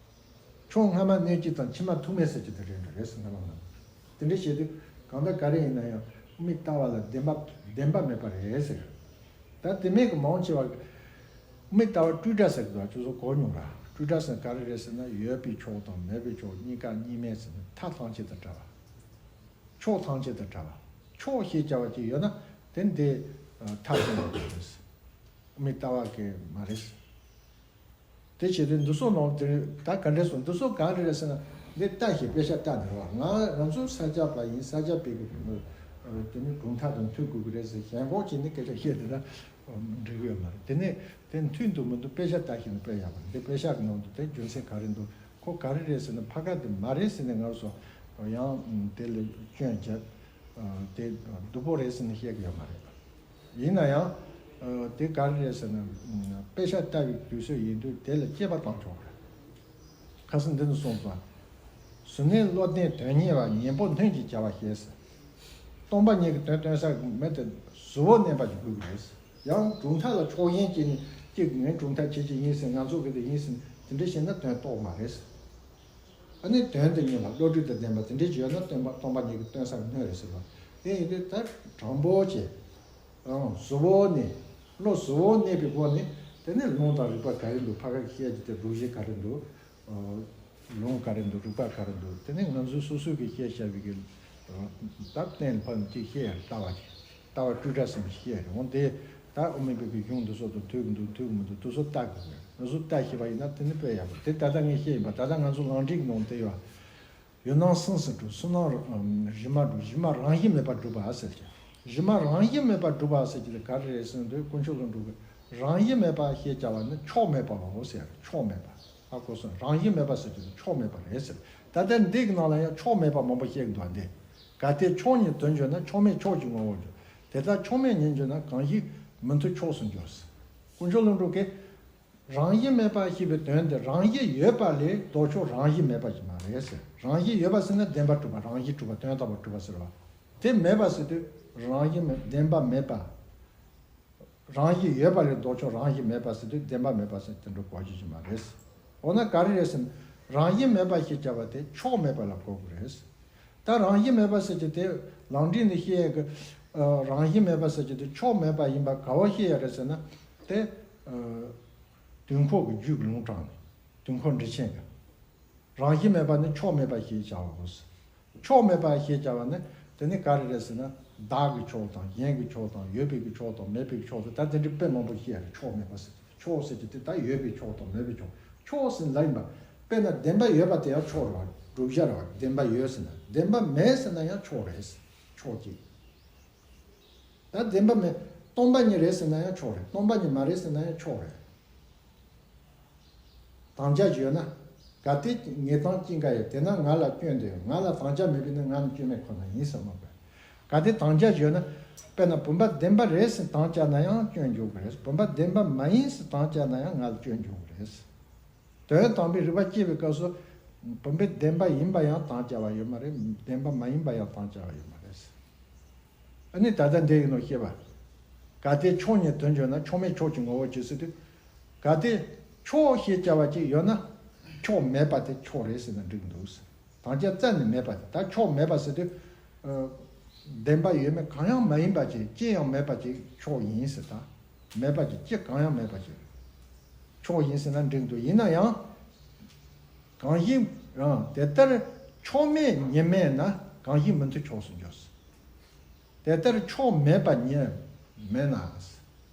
ཕྱོགས་སྔ་མ་གནོད་བྱེད་དང་ཕྱི་མ་ཐུག་མེད་ཟེར་གྱི་དེ་རེད་འགྲོ་རེད་ཟེར། སྔ་མ་སྔ་མ། དེ་འདྲ་བྱེད་དུས་གང་ལྟར་ག་རེ་ཡིན་ན་ཡང་དབུ་མའི་ལྟ་བ་ལ་བདེན་པ་བདེན་པ་མེད་པ་རེད་ཟེར། ད་དེ་མིན་གྱི་མང་ཆེ་བ་གི་དབུ་མའི་ལྟ་བ་སྤྲོས་བྲལ་ཟེར་གི་འདུག་ཁྱོད་ཚོ་གོ་མྱོང་ར། སྤྲོས་བྲལ་ཟེར་ག་རེ་རེད་ཟེར་ན། ཡོད་པའི་ཕྱོགས་དང་མེད་པའི་ཕྱོགས་གཉིས་ཀ་གཉིས་མེད་ཟེར་ནས་མཐའ་ཐམས་ཅད་དང་བྲལ་བ། ཕྱོགས་ཐམས་ཅད་དང་བྲལ་བ། ཕྱོགས་ཞེས་བྱ་བ་ཅིག་ཡོད་ན་དེ་འདི་མཐའ་ཐམས་ཅད་དང་བྲལ་བ་རེད། དབུ་མའི་ལྟ་བ་གི་མ་རེད། དེ་བྱེད་དུས་འདི་ཚོ་ནང་དེ་ད་ག་འདྲས་སོང་། འདི་ཚོ་ག་རེ་རེད་ཟེར་ན། འདི་ལྟ་ཞིག་དཔེ་ཆ་ལྟ་འདི་རེད་བ། ང་རང་ཚོ་ས་སྐྱ་པ་ཡིན། ས་སྐྱ་པའི་གི་དེ་ནི་གྲུབ་མཐའ་དང་མཐུན་དགོས་ཀྱི་རེད་ཟེར། ཞེན་ཁོག་བྱས་ནས་སྐད་ཆ་བཤད་དེ་ད་འགྲིག་གི་ཡོད་མ་རེད། དེ་ནས་དེ་མཐུན་འདུག་མི་འདུག་དཔེ་ཆ་ལྟ་ཞིག་ནི་དཔེ་ཡག་པ་རེད། འདི་དཔེ་ཆ་གི་ནང་དུ་དེ་རྒྱུ་མཚན་ག་རེ་འདུག་ཁོ་ག་རེ་རེད་ཟེར་ན་ཕ་ག་དེ་མ་རེད་ཟེར་ནས་ང་ཚོ་ཡང་དེ་ལ་སྐྱོན་བརྒྱབ། དེ་སྡུག་པོ་རེད་ཟེར་ནས་བཤད་ཀྱི་ཡོད་མ་རེད། ཡིན་ན་ཡང་། ཨ། དེ་ག་རེ་རེད་ཟེར་ན། ཨ། དཔེ་ཆ་ལྟ་བའི་དུས་ཚོད་ཡིན་དུས་དེ་ལ་དཔྱད་པ་བཏང་ཆོག་གི་རེད། ཁ་སང་འདི་ནས་གསུངས་སོང་། གཟུར་གནས་བློ་ལྡན་དོན་གཉེར་བ། གཉེན་པོ་སྣོད་ཀྱིས་བྱ་བ་ཞེས་ཟེར། སྟོང་པ་ཉིད་ཀྱི་དོན་སྟོན་ས་མི་དེ་གཟུ་བོར་གནས་པ་ཞིག་དགོས་ཀྱི་རེད། ཡང་གྲུབ་མཐའ་ལ་ཕྱོགས་ཞེན་བྱས་ནས་གཅིག་ངའི་གྲུབ་མཐའ་ཁྱེད་ཀྱི་ཡིན་ཟེར། ང་ཚོ་གི་དེ་ཡིན་ཟེར། དེ་འདྲ་བྱས་ན་དོན་རྟོགས་མ་རེད། ཨ་ནི་དོན་དང་མཉམ་པ་བློ་གྲོས་དང་ལྡན་པ་དེ་འདྲས་ཅིག་ཡོད་ན་སྟོན་པ་སྟོང་པ་ཉིད་ཀྱི་སྟོན་ས་གི་སྣོད་རེད་ཟེར་བ། དེ་ཡིན་དུས་ད་དྲང་པོ་བྱས། ཨང་། གཟུ་བོར་གནས། བློ་གཟུ་བོར་གནས་པའི་སྒོ་ནས་དེ་ནས་ལུང་དང་རིགས་པ་ག་རེ་འདུག་ཕ་ག་གི་བཤད་རྒྱུ་དེ་སྒྲོམ་གཞི་ག་རེ་འདུག་ཨ། ལུང་ག་རེ་འདུག་རིགས་པ་ག་རེ་འདུག་དེ་ནས་ང་ཚོས་སོ་སོ་གིས་བཤད་བཞག་པའི་གི། ཨ། ད་གཏན་ལ་ཕབ་ནས་ཅིག་བཤད་ཡ་ལྟ་བ་ཅིག་ལྟ་བ་སྤྲོས་བྲལ་ཟེར་ནས་བཤད་རེད། འོ་དེ་ད་དབུ་མའི་བོད་ཀྱི་གཞུང་འདི་ཚོ་དང་མཐུན་གི་འདུག་མཐུན་གི་མི་འདུག་དེ་ཚོ་ལྟ་དགོས་རེད། ང་ཚོ་ལྟ་ཤེས་པ་ཡིན་ན་དེ་ནི་དཔེ་ཡག་པོ། དེ་ད་ལྟ་ངས་བཤད་ཡིན་པ། ད་ལྟ་ང་ཚོ་ལམ་འབྲས་ཀྱི་ནང་དེ་ཡོད། ཡུལ་སྣང་སེམས་སུ་གྲུབ། བསོད་ནམས་གཞི་མ་གྲུབ། གཞི་མ་རང་བཞིན་མེད་པར་གྲུབ་པ་ཟེར་གྱི། གཞི་མ་རང་བཞིན་མེད་པར་གྲུབ་པ་ཟེར་གྱི་དེ་ག་རེ་རེད་ཟེར་ན། དེ་དཀོན་མཆོག་ལྷུན་གྲུབ་ཀྱི་རང་བཞིན་མེད་པ་ཞེས་བྱ་བ་ནི་ཕྱོགས་མེད་པའོ་ཟེར། ཕྱོགས་མེད་པ། ཧ་གོ་སོང་། རང་བཞིན་མེད་པ་ཟེར་གྱི་དེ་ཕྱོགས་མེད་པ་རེད་ཟེར། ད་ལྟ་འདི་གི་ནང་ལ་ཡང་ཕྱོགས་མེད་པ་མང་པོ་བཤད་ཀྱི་འདུག་འདི། གལ་ཏེ་ཕྱོགས་ཉིད་དོན་བརྗོད་ན། ཕྱོགས་མེད་ཕྱོགས་ཀྱི་ངོ་བོར་འགྱུར། དེ་ལྟར་ཕྱོགས་མེད་ཉིད་འགྱུར་ན། གང་ཞིག་མུ་མཐུད་ཕྱོགས་སུ་འགྱུར་ཟེར། དཀོན་མཆོག་ལྷུན་གྲུབ་ཀྱིས། རང་བཞིན་མེད་པ་ཞེས་པའི་དོན་དེ་རང་བཞིན་ཡོད་པ་ལས་ལྡོག་ཕྱོགས་རང་བཞིན་མེད་པ་ཞིག་མ་རེད་ཟེར། རང་བཞིན་ཡོད་པ་ཟེར་ན་བདེན་པ་གྲུབ་པ། རང་བཞིན་གྲུབ་པ། དོན་དམ་པར་གྲུབ་པ་ཟེར་བ། དེ་མེད་པ་ཟེར་དུས་རང་བཞིན་མེད། བདེན་པ་མེད་པ། རང་བཞིན་ཡོད་པ་ལས་ལྡོག་ཕྱོགས་རང་བཞིན་མེད་པ་ཟེར་དུས་བདེན་པ་མེད་པ་ཟེར་དེ་འདྲ་གོ་རྒྱུ་ཞིག་མ་རེད། འོ་ན་ག་རེ་རེད་ཟེར་ན། རང་བཞིན་མེད་པ་ཞེས་བྱ་བ་དེ་ཕྱོགས་མེད་པ་ལ་གོ་དགོས་རེད། ད་རང་བཞིན་མེད་པ་ཟེར་གྱི་དེ་ལམ་འབྲས་ནས་བཤད་ཡས་ཀྱི་ཨ་རང་བཞིན་མེད་པ་ཟེར་གྱི་དེ་ཕྱོགས་མེད་པ་ཡིན་པ་ག་བ་བཤད་ཡ་རེད་ཟེར་ན། དེ་ཨ་དུས་འཁོར་གྱི་རྒྱུད་ཀྱི་ལུང་དྲངས་ནས། དུས་འཁོར་འགྲེལ་ཆེན་གྱི། རང་བཞིན་མེད་པ་ནི་ཕྱོགས་མེད་པ་ཞེས་བྱའོ། ཕྱོགས་མེད་པ་ཞེས་བྱ་བ་ནི་དེ་ནི་ག་རེ་རེད་ཟེར་ན། བདག་གི་ཕྱོགས་དང་། གཞན་གྱི་ཕྱོགས་དང་། ཡོད་པའི་གི་ཕྱོགས་དང་། མེད་པའི་གི་ཕྱོགས་དང་། ད་དེ་འདྲའི་དཔེ་མང་པོ་བཤད་ཡ་རེད། ཕྱོགས་མེད་པ་ཟེར། ཕྱོགས་ཟེར་གྱི་དེ་ད་ཡོད་པའི་ཕྱོགས་དང་མེད་པའི་ཕྱོགས། ཕྱོགས་ཟེར་ལབ་ཡིན་པ། དཔེར་ན་བདེན་པ་ཡོད་པ་དེ་ཡང་ཕྱོགས་རེད་བ། བསྒྲུབ་བྱ་རེད་བ། བདེན་པ་ཡོད་ཟེར་ན། བདེན་པ་མེད་ཟེར་ན་ཡང་ཕྱོགས་རེད། ཕྱོགས་གཅིག་ད་བདེན་པ་མེད། སྟོང་པ་ཉིད་རེད་ཟེར་ན་ཡང་ཕྱོགས་རེད། སྟོང་པ་ཉིད་མ་རེད་ཟེར་ན་ཡང་ཕྱོགས་རེད། དམ་བཅའ་ཡོད་ན། གལ་ཏེ་ངེས་དོན་གཅིག་འགའ་ཡོད། དེས་ན་ང་ལ་སྐྱོན་འདི་ཡོད། ང་ལ་དམ་བཅའ་མེད་པས་ན་ང་ནི་སྐྱོན་མེད་ཁོ་ན་ཡིན་ཟེར་མ་དགོས། གལ་ཏེ་དམ་བཅའ་ཡོད་ན། དཔེར་ན་བུམ་པ་བདེན་པ་རེད་ཟེར་དམ་བཅའ་ན་ཡང་སྐྱོན་འཇོག་གི་རེད། བུམ་པ་བདེན་པ་མ་ཡིན་ཟེར་དམ་བཅའ་ན་ཡང་ང་ལ་སྐྱོན་འཇོག་གི་རེད། དོན་དམ་པའི་རིགས་པ་སྐྱེ་བའི་སྐབས་སུ། བུམ་པ་བདེན་པ་ཡིན་པ་ཡང་དམ་བཅའ་བ་ཡོད་མ་རེད། བདེན་པ་མ་ཡིན་པ་ཡང་དམ་བཅའ་བ་ཡོད་མ་རེད། ཨ་ནི་ད་ལྟ་འདི་ཡིན་ནོ་ཤེས་པ། གལ་ཏེ་ཕྱོགས་ཉིད་དོན་བརྗོད་ན། ཕྱོགས་མེད་ཕྱོགས་ཀྱི་ངོ་བོ་ཇི་སྲིད་དུ། གལ་ཏེ་ཕྱོགས་ཞེས་བྱ་བ་ཅིག་ཡོད་ན། ཕྱོགས་མེད་པ་དེ་ཕྱོགས་རེད་ཟེར་ན་འགྲིག་འདུག་དམ་བཅའ་རྩ་ནས་མེད་པ་དེ། ད་ཕྱོགས་མེད་པ་ཟེར་དུས། ཨ། བདེན་པ་ཡོད་མེད་གང་ཡང་མ་ཡིན་པ་ཅིག་ཅི་ཡང་མེད་པ་ཅིག་ཕྱོགས་ཡིན་ཟེར། ད་མེད་པ་ཅིག་ཅི་གང་ཡང་མེད་པ་ཅིག་ཕྱོགས་ཡིན་ཟེར་ན་འགྲིག་འདུག་ཡིན་ན་ཡང་། གང་ཞིག་རང་དེ་ལྟར་ཕྱོགས་མེད་ཉིད་མེད་ན། གང་ཞིག་མུ་མཐུད་ཕྱོགས་སུ་འགྱུར། དེ་ལྟར་ཕྱོགས་མེད་པ་ཉིད་མེད་ན།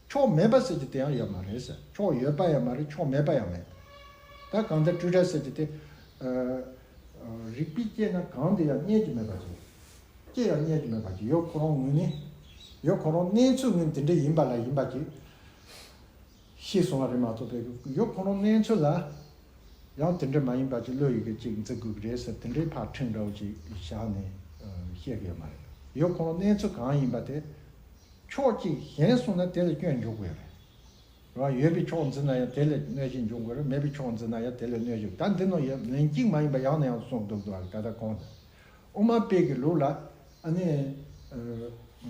ཕྱོགས་མེད་པ་ཟེར་གྱི་དེ་ཡང་ཡོད་མ་རེད་ཟེར། ཕྱོགས་ཡོད་པ་ཡང་མ་རེད། ཕྱོགས་མེད་པ་ཡང་མེད། ད་གང་ལྟར་སྤྲོས་བྲལ་ཟེར་གྱི་དེ། ཨ། རིགས་པས་དཔྱད་ན་གང་དེ་ཡང་རྙེད་ཀྱི་མེད་པ་ཅིག་ཅི་ཡང་རྙེད་ཀྱི་མེད་པ་ཅིག་ཡོད་ཁོ་རང་ངོས་ནས། ཡོད་ཁོ་རང་གནས་ཚུལ་ངོས་དེ་འདྲ་ཡིན་པ་ལ་ཡིན་པ་ཅིག་ཤེས་སོང་བ་རེད་མ་གཏོགས་པའི་ཡོད་ཁོ་རང་གནས་ཚུལ་ལ་ཡང་དེ་འདྲ་མ་ཡིན་པ་ཅིག་བློ་ཡི་གེ་ཅིག་འཛིན་དགོས་ཀྱི་རེད་ཟེར། དེ་འདྲའི་ཕར་ཁྲིད་འདྲ་བོ་ཅིག་བཞག་ནས་བཤད་གི་ཡོད་མ་རེད། ཡོད་ཁོ་རང་གནས་ཚུལ་གང་ཡིན་པ་དེ་ཕྱོགས་གཅིག་ཞན་སོང་ན་དེ་ལ་སྐྱོན་འཇོག་དགོས་རེད། རེད་བ། ཡོད་པའི་ཕྱོགས་འཛིན་ན་ཡང་དེ་ལ་གནོད་བྱེད་འབྱུང་དགོས་རེད། མེད་པའི་ཕྱོགས་འཛིན་ན་ཡང་དེ་ལ་གནོད་བྱེད། ད་འདི་ནང་ཡང་ལན་གཅིག་མ་ཡིན་པ་ཡང་ནས་ཡང་དུ་གསུངས་འདུག་འདུག་བ། ད་ལྟ་གོང་དུ་དབུ་མ་པའི་གི་ལུགས་ལ་ཨ་ནི་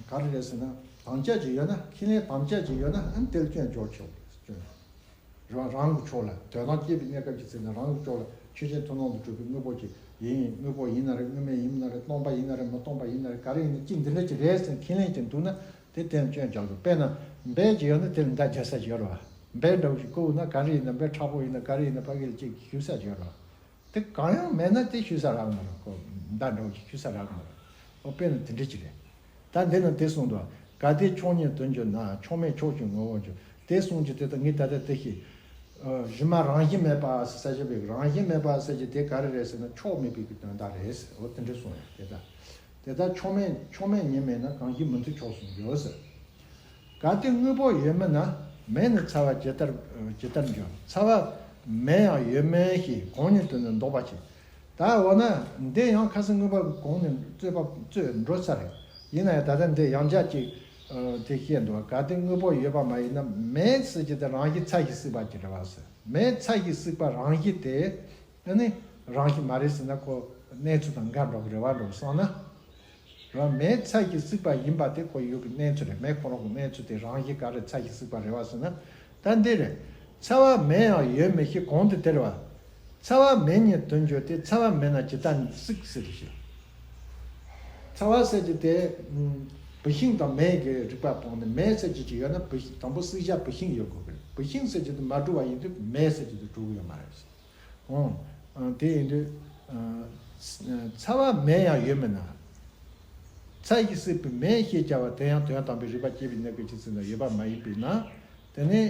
ག་རེ་རེད་ཟེར་ན། དམ་བཅའ་ཅིག་ཡོད་ན། ཁས་ལེན་དམ་བཅའ་ཅིག་ཡོད་ན་ཨ་ནི་དེ་ལ་སྐྱོན་འཇོག་ཆོག་སྐྱོན། རང་རང་གི་ཕྱོགས་ལ། དོན་དམ་དཔྱད་པའི་གནས་སྐབས་ཀྱི་ཚེ་ན་རང་གི་ཕྱོགས་ལ་ཆོས་ཅན་མཐུན་སྣང་དུ་གྲུབ་པའི་དངོས་པོ་ཅིག་ཡིན། དངོས་པོ་ཡིན་ན་རེད། དངོས་མེད་ཡིན་ན་རེད། སྟོང་པ་ཡིན་ན་རེད། མི་སྟོང་པ་ཡིན་ན་རེད། ག་རེ་ཡིན་ན་ཅི་འདི་འདྲ་ཅིག་རེད་ཟེར་ཁས་ལེན་གྱི་འདུག་ན་དེ་དེ་ལ་སྐྱོན་རྒྱག་དགོས། དཔེར་ན་འབད་ཅིག་ཡོད་ན་དེ་ལ་མདའ་རྒྱག་ས་ཅིག་ཡོད་རེད་བ། འབད་འདྲ་བོ་ཞིག་བརྐོས་ན་ག་རེ་ཡིན་ན། འབད་མཁྲེགས་པོ་ཡིན་ན་ག་རེ་ཡིན་ན་ཕ་གི་ལ་ཅིག་གཞུ་ས་ཅིག་ཡོད་རེད་བ། དེ་གང་ཡང་མེད་ན་དེ་གཞུ་ས་རག་མ་རེད། ཁོ་མདའ་འདྲ་བོ་ཞིག་གཞུ་ས་རག་མ་རེད། ཨོ་དཔེར་ན་དེ་འདྲ་ཅིག་རེད། ད་འདི་ན་དེ་གསུངས་འདུག་གལ་ཏེ་ཕྱོགས་ཉིད་དོན་བརྗོད་ན། ཕྱོགས་མེད་ཕྱོགས་ཀྱི་ངོ་བོ་འགྱུར། དེ་གསུངས་ཀྱི་དེ་ད་ངས་ད་ལྟ་དེ་ཤེས། ཨ། གཞི་མ་རང་བཞིན་མེད་པ་ཟེར་བྱས་པའི་རང་བཞིན་མེད་པ་ཟེར་གྱི་དེ་ག་རེ་རེད་ཟེར་ན་ཕྱོགས་མེད་པའི་གི་དོན་དག་རེད་ཟེར། འོ་དེ་འདྲ་གསུངས་ཡ་དེ་ད། དེ་ལྟར་ཕྱོགས་མེད་ཕྱོགས་མེད་ཉིད་མེད་ན། གང་ཞིག་མུ་མཐུད་ཕྱོགས་སུ་འགྱུར་ཟེར། གལ་ཏེ་དངོས་པོ་ཡོད་མིན་ན། མེད་ནི་ཚ་བ་ཇི་ལྟར་ཇི་ལྟར་འགྱུར། ཚ་བ་མེད་ཡང་ཡོད་མིན་ཞེས། གོང་ཉིད་དུ་ནི་འདོགས་པ་བྱེད། ད་འོ་ན་འདི་ཡང་ཁ་སང་དངོས་པོ་གོང་ནས་རྩོད་པ་རྩོད་འགྲོ་ཚར་རེད། ཡིན་ན་ཡང་ད་ལྟ་འདི་ཡང་བསྐྱར་ཅིག་ཨ། དེ་བཤད་འདུག་གལ་ཏེ་དངོས་པོ་ཡོད་པ་མ་ཡིན་ན། མེད་ཟེར་གྱི་དེ་རང་བཞིན་ཚ་ཞིང་སྲིད་པ་ཅིག་རེད་བ་ཟེར། མེད་ཚ་ཞིང་སྲིད་པ་རང་བཞིན་དེ། ཨ་ནི་རང་བཞིན་མ་རེད་ཟེར་ན་ཁོ་གནས་ཚུལ་དང་འགལ་འགྲོ་གི་རེད་བ། འགྲོ་བསམ་ན། རང་མེད་ཚ་ཞིང་སྲིད་པ་ཡིན་པ་དེ་ཁོ་ཡུལ་གྱི་གནས་ཚུལ་རེད། མེད་ཁོ་རང་གི་གནས་ཚུལ་དེ་རང་བཞིན་ག་རེ་ཚ་ཞིང་སྲིད་པ་རེད་བ་ཟེར་ན། ད་འདི་རེད། ཚ་བ་མེད་ཡང་ཡོད་མིན་ཞེས། གོང་དུ་དེ་རེད་བ། ཚ་བ་མེད་ཉིད་དོན་བརྗོད་དེ། ཚ་བ་མེད་ན་ཇི་ལྟར་སྲིད་ཟེར་ཞེས། ཚ་བ་ཟེར་གྱི་དེ་ཨ། བུད་ཤིང་དང་མེ་གི་རིགས་པ་སྤངས་ནས། མེ་ཟེར་གྱི་ཅིག་ཡོད་ན་བུད་ཤིང་དང་པོ་སྲེག་བྱ་བུད་ཤིང་ཡོད་དགོས་ཀྱི་རེད། བུད་ཤིང་ཟེར་གྱི་དེ་མ་གྲུབ་པ་ཡིན་དུས་མེ་ཟེར་གྱི་དེ་གྲུབ་ཀྱི་ཡོད་མ་རེད། འོང་། ཨ། དེ་ཡིན་དུས། ཨ། ཚ་བ་མེད་ཡང་ཡོད་མིན་ན། ཚ་ཞིང་སྲིད་པའི་མེ་ཞེས་བྱ་བ་དེ་ཡང་དོན་དམ་པའི་རིགས་པ་སྐྱེས་པའི་གནས་སྐབས་ཀྱི་ཚེ་ན་ཡོད་པ་མ་ཡིན་པས་ན། དེ་ནི་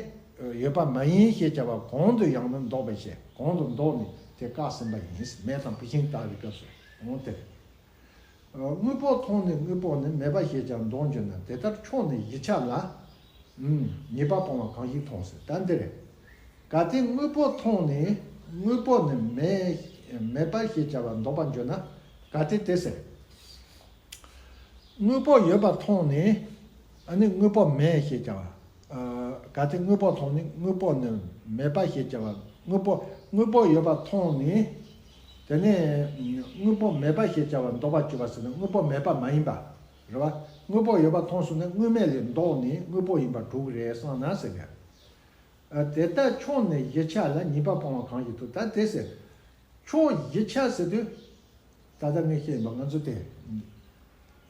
ཡོད་པ་མ་ཡིན་ཞེས་བྱ་བ་གོང་དུ་ཡང་ནི་འདོགས་པའི་ཕྱིར། གོང་དུ་འདོགས་ནས་དེ་བཀག་ཟིན་པ་ཡིན། མེ་དང་བུད་ཤིང་ལྟ་བུའི་སྐབས་སུ། འོང་དེ། དངོས་པོ་མཐོང་ནས་དངོས་པོ་ནི་མེད་པ་ཞེས་ཀྱང་འདོགས་འགྱུར་ན། དེ་ལྟར་ཕྱོགས་ནས་གཞི་ཆགས་ལ། ཨུམ། ཉེས་པ་སྤོང་བ་གང་ཞིག་མཐོང་ཟེར། ད་འདི་རེད། གལ་ཏེ་དངོས་པོ་མཐོང་ནས་དངོས་པོ་ནི་མེད་མེད་པ་ཞེས་བྱ་བ་འདོགས་པར་འགྱུར་ན། གལ་ཏེ་དེ་ཟེར། དངོས་པོ་ཡོད་པ་མཐོང་ནས་ཨ་ནི་དངོས་པོ་མེད་ཞེས་བྱ་བ། གལ་ཏེ་དངོས་པོ་མཐོང་ནས་དངོས་པོ་ནི་མེད་པ་ཞེས་བྱ་བ། དངོས་པོ་དངོས་པོ་ཡོད་པ་མཐོང་ནས། དེ་ནས་དངོས་པོ་མེད་པ་ཞེས་བྱ་བར་འདོད་པ་སྐྱེ་བ་ཟེར་ན་དངོས་པོ་མེད་པ་མ་ཡིན་པ། རེད་བ། དངོས་པོ་ཡོད་པ་མཐོང་སོང་ན་དངོས་མེད་ལས་ལྡོག་ནས་དངོས་པོ་ཡིན་པར་གྲུབ་ཀྱི་རེད་བསམ་ན་ཟེར་གི། དེ་ལྟར་ཕྱོགས་ནས་གཞི་ཆགས་ལ་ཉེས་པ་སྤོང་བ་གང་ཞིག་ཐུབ། ད་དེ་ཟེར། ཕྱོགས་གཞི་ཆགས་ཟེར་དུས། ད་ལྟ་ངས་བཤད་པ་ང་ཚོ་དེ།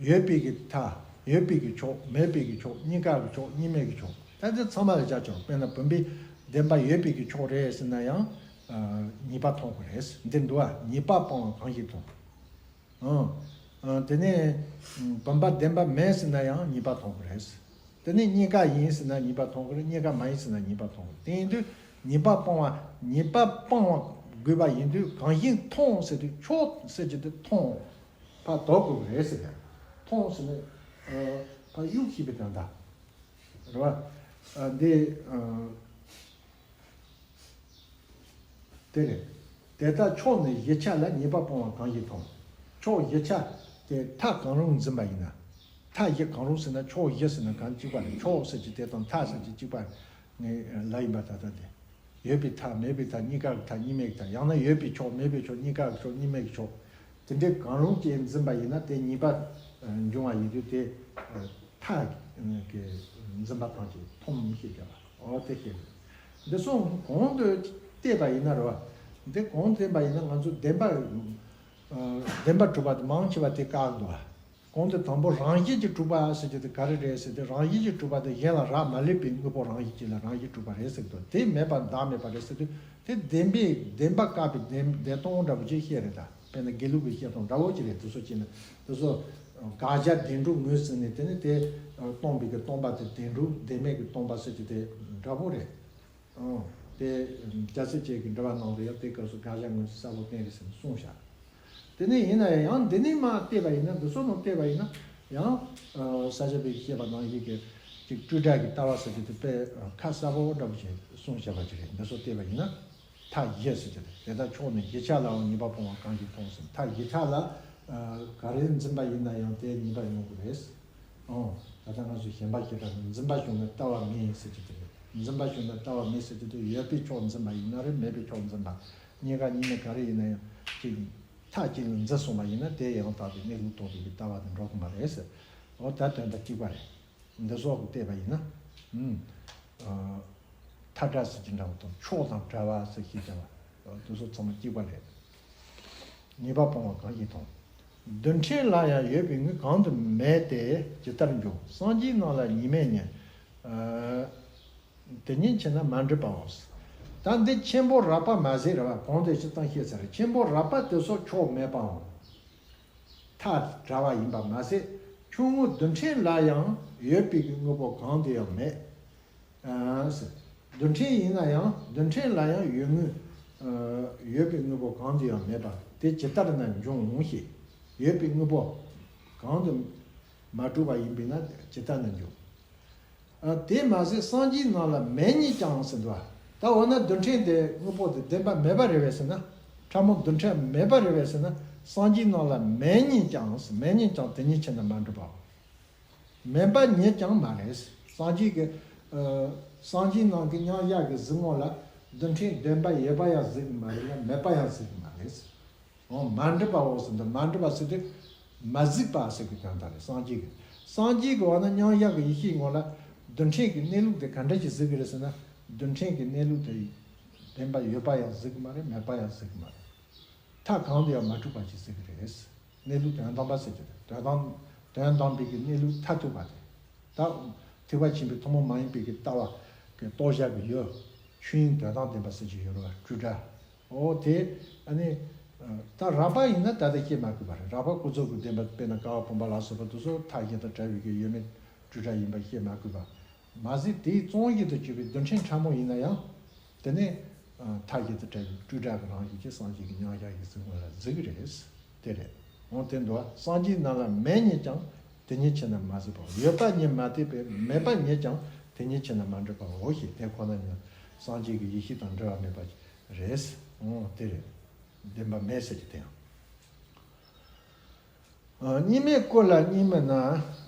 ཡོད་པའི་གི་མཐའ། ཡོད་པའི་གི་ཕྱོགས། མེད་པའི་གི་ཕྱོགས། གཉིས་ཀ་གི་ཕྱོགས། གཉིས་མེད་ཀྱི་ཕྱོགས། ད་དེ་ཚང་མ་ལ་བྱ་ཆོག་དཔེར་ན་བུམ་པའི་བདེན་པ་ཡོད་པའི་གི་ཕྱོགས་རེད་ཟེར་ན་ཡང་། ཉེས་པ་མཐོང་གི་རེད། འདི་འདུག་ཨ། ཉེས་པ་སྤོང་བ་གང་ཞིག་མཐོང་། ཨང་། དེ་ནས་བུམ་པ་བདེན་པ་མེད་ཟེར་ན་ཡང་ཉེས་པ་མཐོང་གི་རེད། དེ་ནས་གཉིས་ཀ་ཡིན་ཟེར་ན་ཉེས་པ་མཐོང་གི་རེད། གཉིས་ཀ་མ་ཡིན་ཟེར་ན་ཉེས་པ་མཐོང་གི་རེད། དེ་ཡིན་དུས་ཉེས་པ་སྤོང་བ། ཉེས་པ་སྤོང་བ་དགོས་པ་ཡིན་དུས་གང་ཞིག་མཐོང་ཟེར་དུས་ཕྱོགས་ཟེར་གྱི་དེ་མཐོང་། ཕར་དོར་དགོས་ཀྱི་རེད་ཟེར་ཡ། མཐོང་ཟེར་ནས་ཕར་གཡུག་ཤེས་པའི་དོན་དག་རེད་བ། འདི། དེ་རེད། དེ་ལྟར་ཕྱོགས་ནས་གཞི་ཆགས་ལ་ཉེས་པ་སྤོང་བ་གང་ཞིག་མཐོང་། ཕྱོགས་གཞི་ཆགས་དེ་མཐའ་གང་རུང་འཛིན་པ་ཡིན་ན། མཐའ་བཞི་གང་རུང་ཟེར་ན་ཕྱོགས་བཞི་ཟེར་ན་གང་གཅིག་པ་རེད། ཕྱོགས་ཟེར་གྱི་དེ་དང་མཐའ་ཟེར་གྱི་གཅིག་པ་ངས་ལབ་ཡིན་པ། ད་ལྟ་དེ་ཡོད་པའི་མཐའ། མེད་པའི་མཐའ། གཉིས་ཀ་གི་མཐའ། གཉིས་མེད་ཀྱི་མཐའ། ཡང་ན་ཡོད་པའི་ཕྱོགས། མེད་པའི་ཕྱོགས། གཉིས་ཀ་གི་ཕྱོགས། གཉིས་མེད་ཀྱི་ཕྱོགས། དེ་འདྲའི་གང་རུང་ཅིག་འཛིན་པ་ཡིན་ན་དེ་ཉེས་པ་འབྱུང་བ་ཡིན་དུས་དེ་མཐའ་གི་འཛིན་པ་ཐམས་ཅད་མཐོང་མི་ཤེས་བྱ་བ། འོ་དེ་ཤེས་དགོས། འདི་སོགས་གོང་དུ་བལྟས་པ་ཡིན་ན་རེད་བ། འདི་གོང་དུ་བལྟས་པ་ཡིན་ན་ང་ཚོ་བདེན་པ། བདེན་པ་གྲུབ་པ་དེ་མང་ཆེ་བ་དེ་བཀག་འདུག་བ། གོང་དུ་དང་པོ་རང་བཞིན་གྱིས་གྲུབ་པ་ཟེར་རྒྱུ་དེ་ག་རེ་རེད་ཟེར་དུས། རང་བཞིན་གྱིས་གྲུབ་པ་དེ་གཞན་ལ་རག་མ་ལས་པའི་དངོས་པོ་རང་བཞིན་གྱིས་ལ་རང་བཞིན་གྲུབ་པ་རེད་ཟེར་གི་འདུག་དེ་མེད་པ་བདག་མེད་པ་རེད་ཟེར་དུས་དེ་བདེན་པའི་བདེན་པ་བཀག་པའི་བདེན་བདེན་སྟོང་འདྲ་པོ་ཅིག་བཤད་རེད་ད། དཔེར་ན་དགེ་ལུགས་པའི་བཤད་སྟངས་འདྲ་བོ་ཅིག་རེད། དེ་ཚོ་བྱས་ན་དེ་ཚོ་དགག་བྱ་བདེན་གྲུབ་ངོས་ཟིན་ནས་དེ་ནི་དེ་སྟོང་པའི་གི་སྟོང་པ་དེ་བདེན་གྲུབ། བདེན་མེད་ཀྱི་སྟོང་པ་ཟེར་རྒྱུ་དེ་འདྲ་པོ་རེད། ཨང་། དེ་རྒྱལ་སྲས་བཅས་ཀྱི་འགྲེལ་པ་ནང་དུ་ཡང་དེ་སྐབས་སུ་དགག་བྱ་ངོས་ཟིན་གསལ་པོ་བསྟན་རེད་ཟེར་ནས་གསུངས་བཞག་དེ་ནས་ཡིན་ན་ཡང་འདི་ནས་མར་བལྟས་པ་ཡིན་ན། འདི་ཚོ་ནང་བལྟས་པ་ཡིན་ན་ཡང་ས་སྐྱ་པའི་བཤད་པ་ནང་བཞིན་གྱི་ཅིག་སྤྲོས་བྲལ་གྱི་ལྟ་བ་ཟེར་རྒྱུ་དེ་དཔེ་ཁ་གསལ་པོ་འདྲ་པོ་ཞིག་གསུངས་བཞག་པ་ཅིག་རེད། འདི་ཚོ་བལྟས་པ་ཡིན་ན་མཐའ་བཞི་ཟེར་རྒྱུ་དེ། དེ་ལྟར་ཕྱོགས་ནས་གཞི་ཆགས་ལའང་ཉེས་པ་སྤོང་བ་གང་ཞིག་མཐོང་ཟེར། མཐའ་བཞི་ཆགས་ལ་ག་རེ་འཛིན་པ་ཡིན་ན་ཡང་དེ་ཉེས་པ་ཡོང་གི་རེད། ཨོ། ད་ལྟ་ང་ཚོས་ཞེན་པ་ཞེ་དྲག་ནི་འཛིན་པ་བྱུང་ན་ལྟ་བ་མེད་ཟེར་གྱི་དེ་རེད། འཛིན་པ་བྱུང་ན་ལྟ་བ་མེད་ཟེར་གྱི་དེ། ཡོད་པའི་ཕྱོགས་འཛིན་པ་ཡིན་ན་རེད། མེད་པའི་ཕྱོགས་འཛིན་པ། གཉིས་ཀ་གཉིས་མེད་ག་རེ་ཡིན་ན་ཡང་གཅིག་མཐའ་གཅིག་ལ་འཛིན་སོང་བ་ཡིན་ན་དེ་ཡང་དག་པའི་གནས་ལུགས་རྟོགས་པའི་ལྟ་བ་དེ་འགྲོ་གི་མ་རེད་ཟེར། ཨོ་ད་དོན་དག་གཅིག་པ་རེད། འདི་སོགས་ཀྱིས་བལྟས་པ་ཡིན་ན། ཨུམ། མཐའ་བྲལ་ཟེར་གྱི་འདྲ་བ་དང་ཕྱོགས་དང་བྲལ་བ་ཟེར་གྱི་འདྲ་བ་འདི་ཚོ་ཚང་མ་གཅིག་པ་རེད། ཉེས་པ་སྤོང་བ་གང་ཞིག་མཐོང་། རྡུལ་ཕྲན་ལ་ཡང་ཡོད་པའི་དངོས་གང་དུ་མེད་དེ་ཇི་ལྟར་འབྱུང་། སངས་རྒྱས་རྣམས་ལ་གཉིས་མེད་ཉིད། དེ་ཉིད་ཕྱིར་ན་མ་འགྲུབ་པའོ། ད་འདི་ཆེན་པོ་རགས་པ་མ་ཟད་རེད་བ། གོང་དུ་སྤྱིར་བཏང་བཤད་ཚར་རེད། ཆེན་པོ་རགས་པ་དེ་སོགས་ཕྱོགས་མེད་པའམ་མཐའ་བྲལ་བ་ཡིན་པ་མ་ཟད། ཆུང་ངུ་རྡུལ་ཕྲན་ལ་ཡང་ཡོད་པའི་གི་དངོས་པོ་གང་དུ་ཡང་མེད། ཨ་ཟེར། རྡུལ་ཕྲན་ཡིན་ན་ཡང་རྡུལ་ཕྲན་ལ་ཡང་ཡོད་དངོས། ཡོད་པའི་དངོས་པོ་གང་དུ་ཡང་མེད་པ་དེ་ཇི་ལྟར་ན་འབྱུང་ཞེས། ཡོད་པའི་དངོས་པོ་གང་དུ་མ་གྲུབ་པ་ཡིན་པས་ན་ཇི་ལྟར་ན་འབྱུང་། ཨ་དེ་མ་ཟད་སངས་རྒྱས་རྣམས་ལ་མེད་ཉིད་ཀྱང་ཟེར་འདུག་ད་འོ་ན་རྡུལ་ཕྲན་དེ་དངོས་པོ་དེ་བདེན་པ་མེད་པ་རེད་པས་ཟེར་ན། ཕྲ་མོ་རྡུལ་ཕྲན་མེད་པ་རེད་པས་ཟེར་ན། སངས་རྒྱས་རྣམས་ལ་མེད་ཉིད་ཀྱང་ཟེར། མེད་ཉིད་ཀྱང་དེ་ཉིད་ཕྱིར་ན་མ་འགྲུབ་པའོ། མེད་པ་ཉིད་ཀྱང་མ་རེད། སངས་རྒྱས་ཀྱི་ཨ་སངས་རྒྱས་རྣམས་ཀྱི་མཉམ་གཞག་གི་གཟིགས་ངོ་ལ་རྡུལ་ཕྲན་བདེན་པ་ཡོད་པ་ཡང་གཟིགས་ཀྱི་མ་རེད་ལ་མེད་པ་ཡང་གཟིགས་ཀྱི་མ་རེད། འོ་མ་འགྲུབ་པའོ་ཟེར་འདུག་མ་འགྲུབ་པ་ཟེར་དུས་མ་གཟིགས་པ་ཟེར་གྱི་དོན་དག་རེད། སངས་རྒྱས་ཀྱི་སངས་རྒྱས་ཀྱི་འོ་ན་མཉམ་གཞག་གི་ཡེ་ཤེས་ངོ་ལ་རྡུལ་ཕྲན་གྱི་གནས་ལུགས་དེ་ག་འདྲ་ཞིག་གཟིགས་ཀྱི་རེད་ཟེར་ན། རྡུལ་ཕྲན་གྱི་གནས་ལུགས་དེ་བདེན་པ་ཡོད་པ་ཡང་གཟིགས་ཀྱི་མ་རེད། མེད་པ་ཡང་གཟིགས་ཀྱི་མ་རེད། མཐའ་གང་དུ་ཡང་མ་གྲུབ་པ་ཞིག་གཟིགས་ཀྱི་རེད། གནས་ལུགས་དོན་དམ་པ་ཟེར་གྱི་རེད། དོན་དམ་དོན་དམ་པའི་གི་གནས་ལུགས་མཐར་ཐུག་པ་དེ། ད་ཐེག་པ་ཆེན་པོའི་ཐུན་མོང་མ་ཡིན་པའི་གི་ལྟ་བ་གི་རྟོགས་བྱ་གི་ཡུལ་ཆོས་དབྱིངས་དོན་དམ་བདེན་པ་ཟེར་གྱི་ཡོད་རེད་བ། སྤྲོས་བྲལ། འོ་དེ་ཨ་ནི་ད་རགས་པ་ཡིན་ན་ད་ལྟ་བཤད་མ་དགོས་པ་རེད། རགས་པ་ཀུན་རྫོབ་ཀྱི་བདེན་པ་དཔེར་ན་ཀ་བ་བུམ་པ་ལ་སོགས་པ་དེ་ཚོ་མཐའ་གཞན་དང་བྲལ་བའི་གི་ཡོད་མེད་སྤྲོས་བྲལ་ཡིན་པ་བཤད་མ་དགོས་པ། མ་ཟད་དེའི་ཙོང་ཡིད་དུ་གྱུར་པའི་རྡུལ་ཕྲན་ཕྲ་མོ་ཡིན་ན་ཡང་། དེ་ནི་མཐའ་གཞན་དང་བྲལ་བའི་སྤྲོས་བྲལ་གྱི་རང་བཞིན་གྱིས་སངས་རྒྱས་ཀྱི་མཉམ་གཞག་ཡེ་ཤེས་ངོ་ལ་གཟིགས་ཀྱི་རེད། དེ་རེད། འོ་དེ་འདུག་སངས་རྒྱས་རྣམས་ལ་མེད་ཉིད་ཀྱང་དེ་ཉིད་ཕྱིར་ན་མ་གཟིགས་པའོ། ཡོད་པ་ཉིད་མ་བལྟས་པས་མེད་པ་ཉིད་ཀྱང་དེ་ཉིད་ཕྱིར་ན་མ་འགྲུབ་པའོ་ཞེས་དེ་ཁོ་ན་ཉིད་སངས་རྒྱས་ཀྱི་ཡེ་ཤེས་དང་འབྲེལ་བ་མེད་པ་རེད། འོ་དེ་རེད། བདེན་པ་མེད་ཟེར་གྱི་དེ་ཡང་། གཉིས་མེད་སྐུ་ལ་གཉིས་མེད་ན།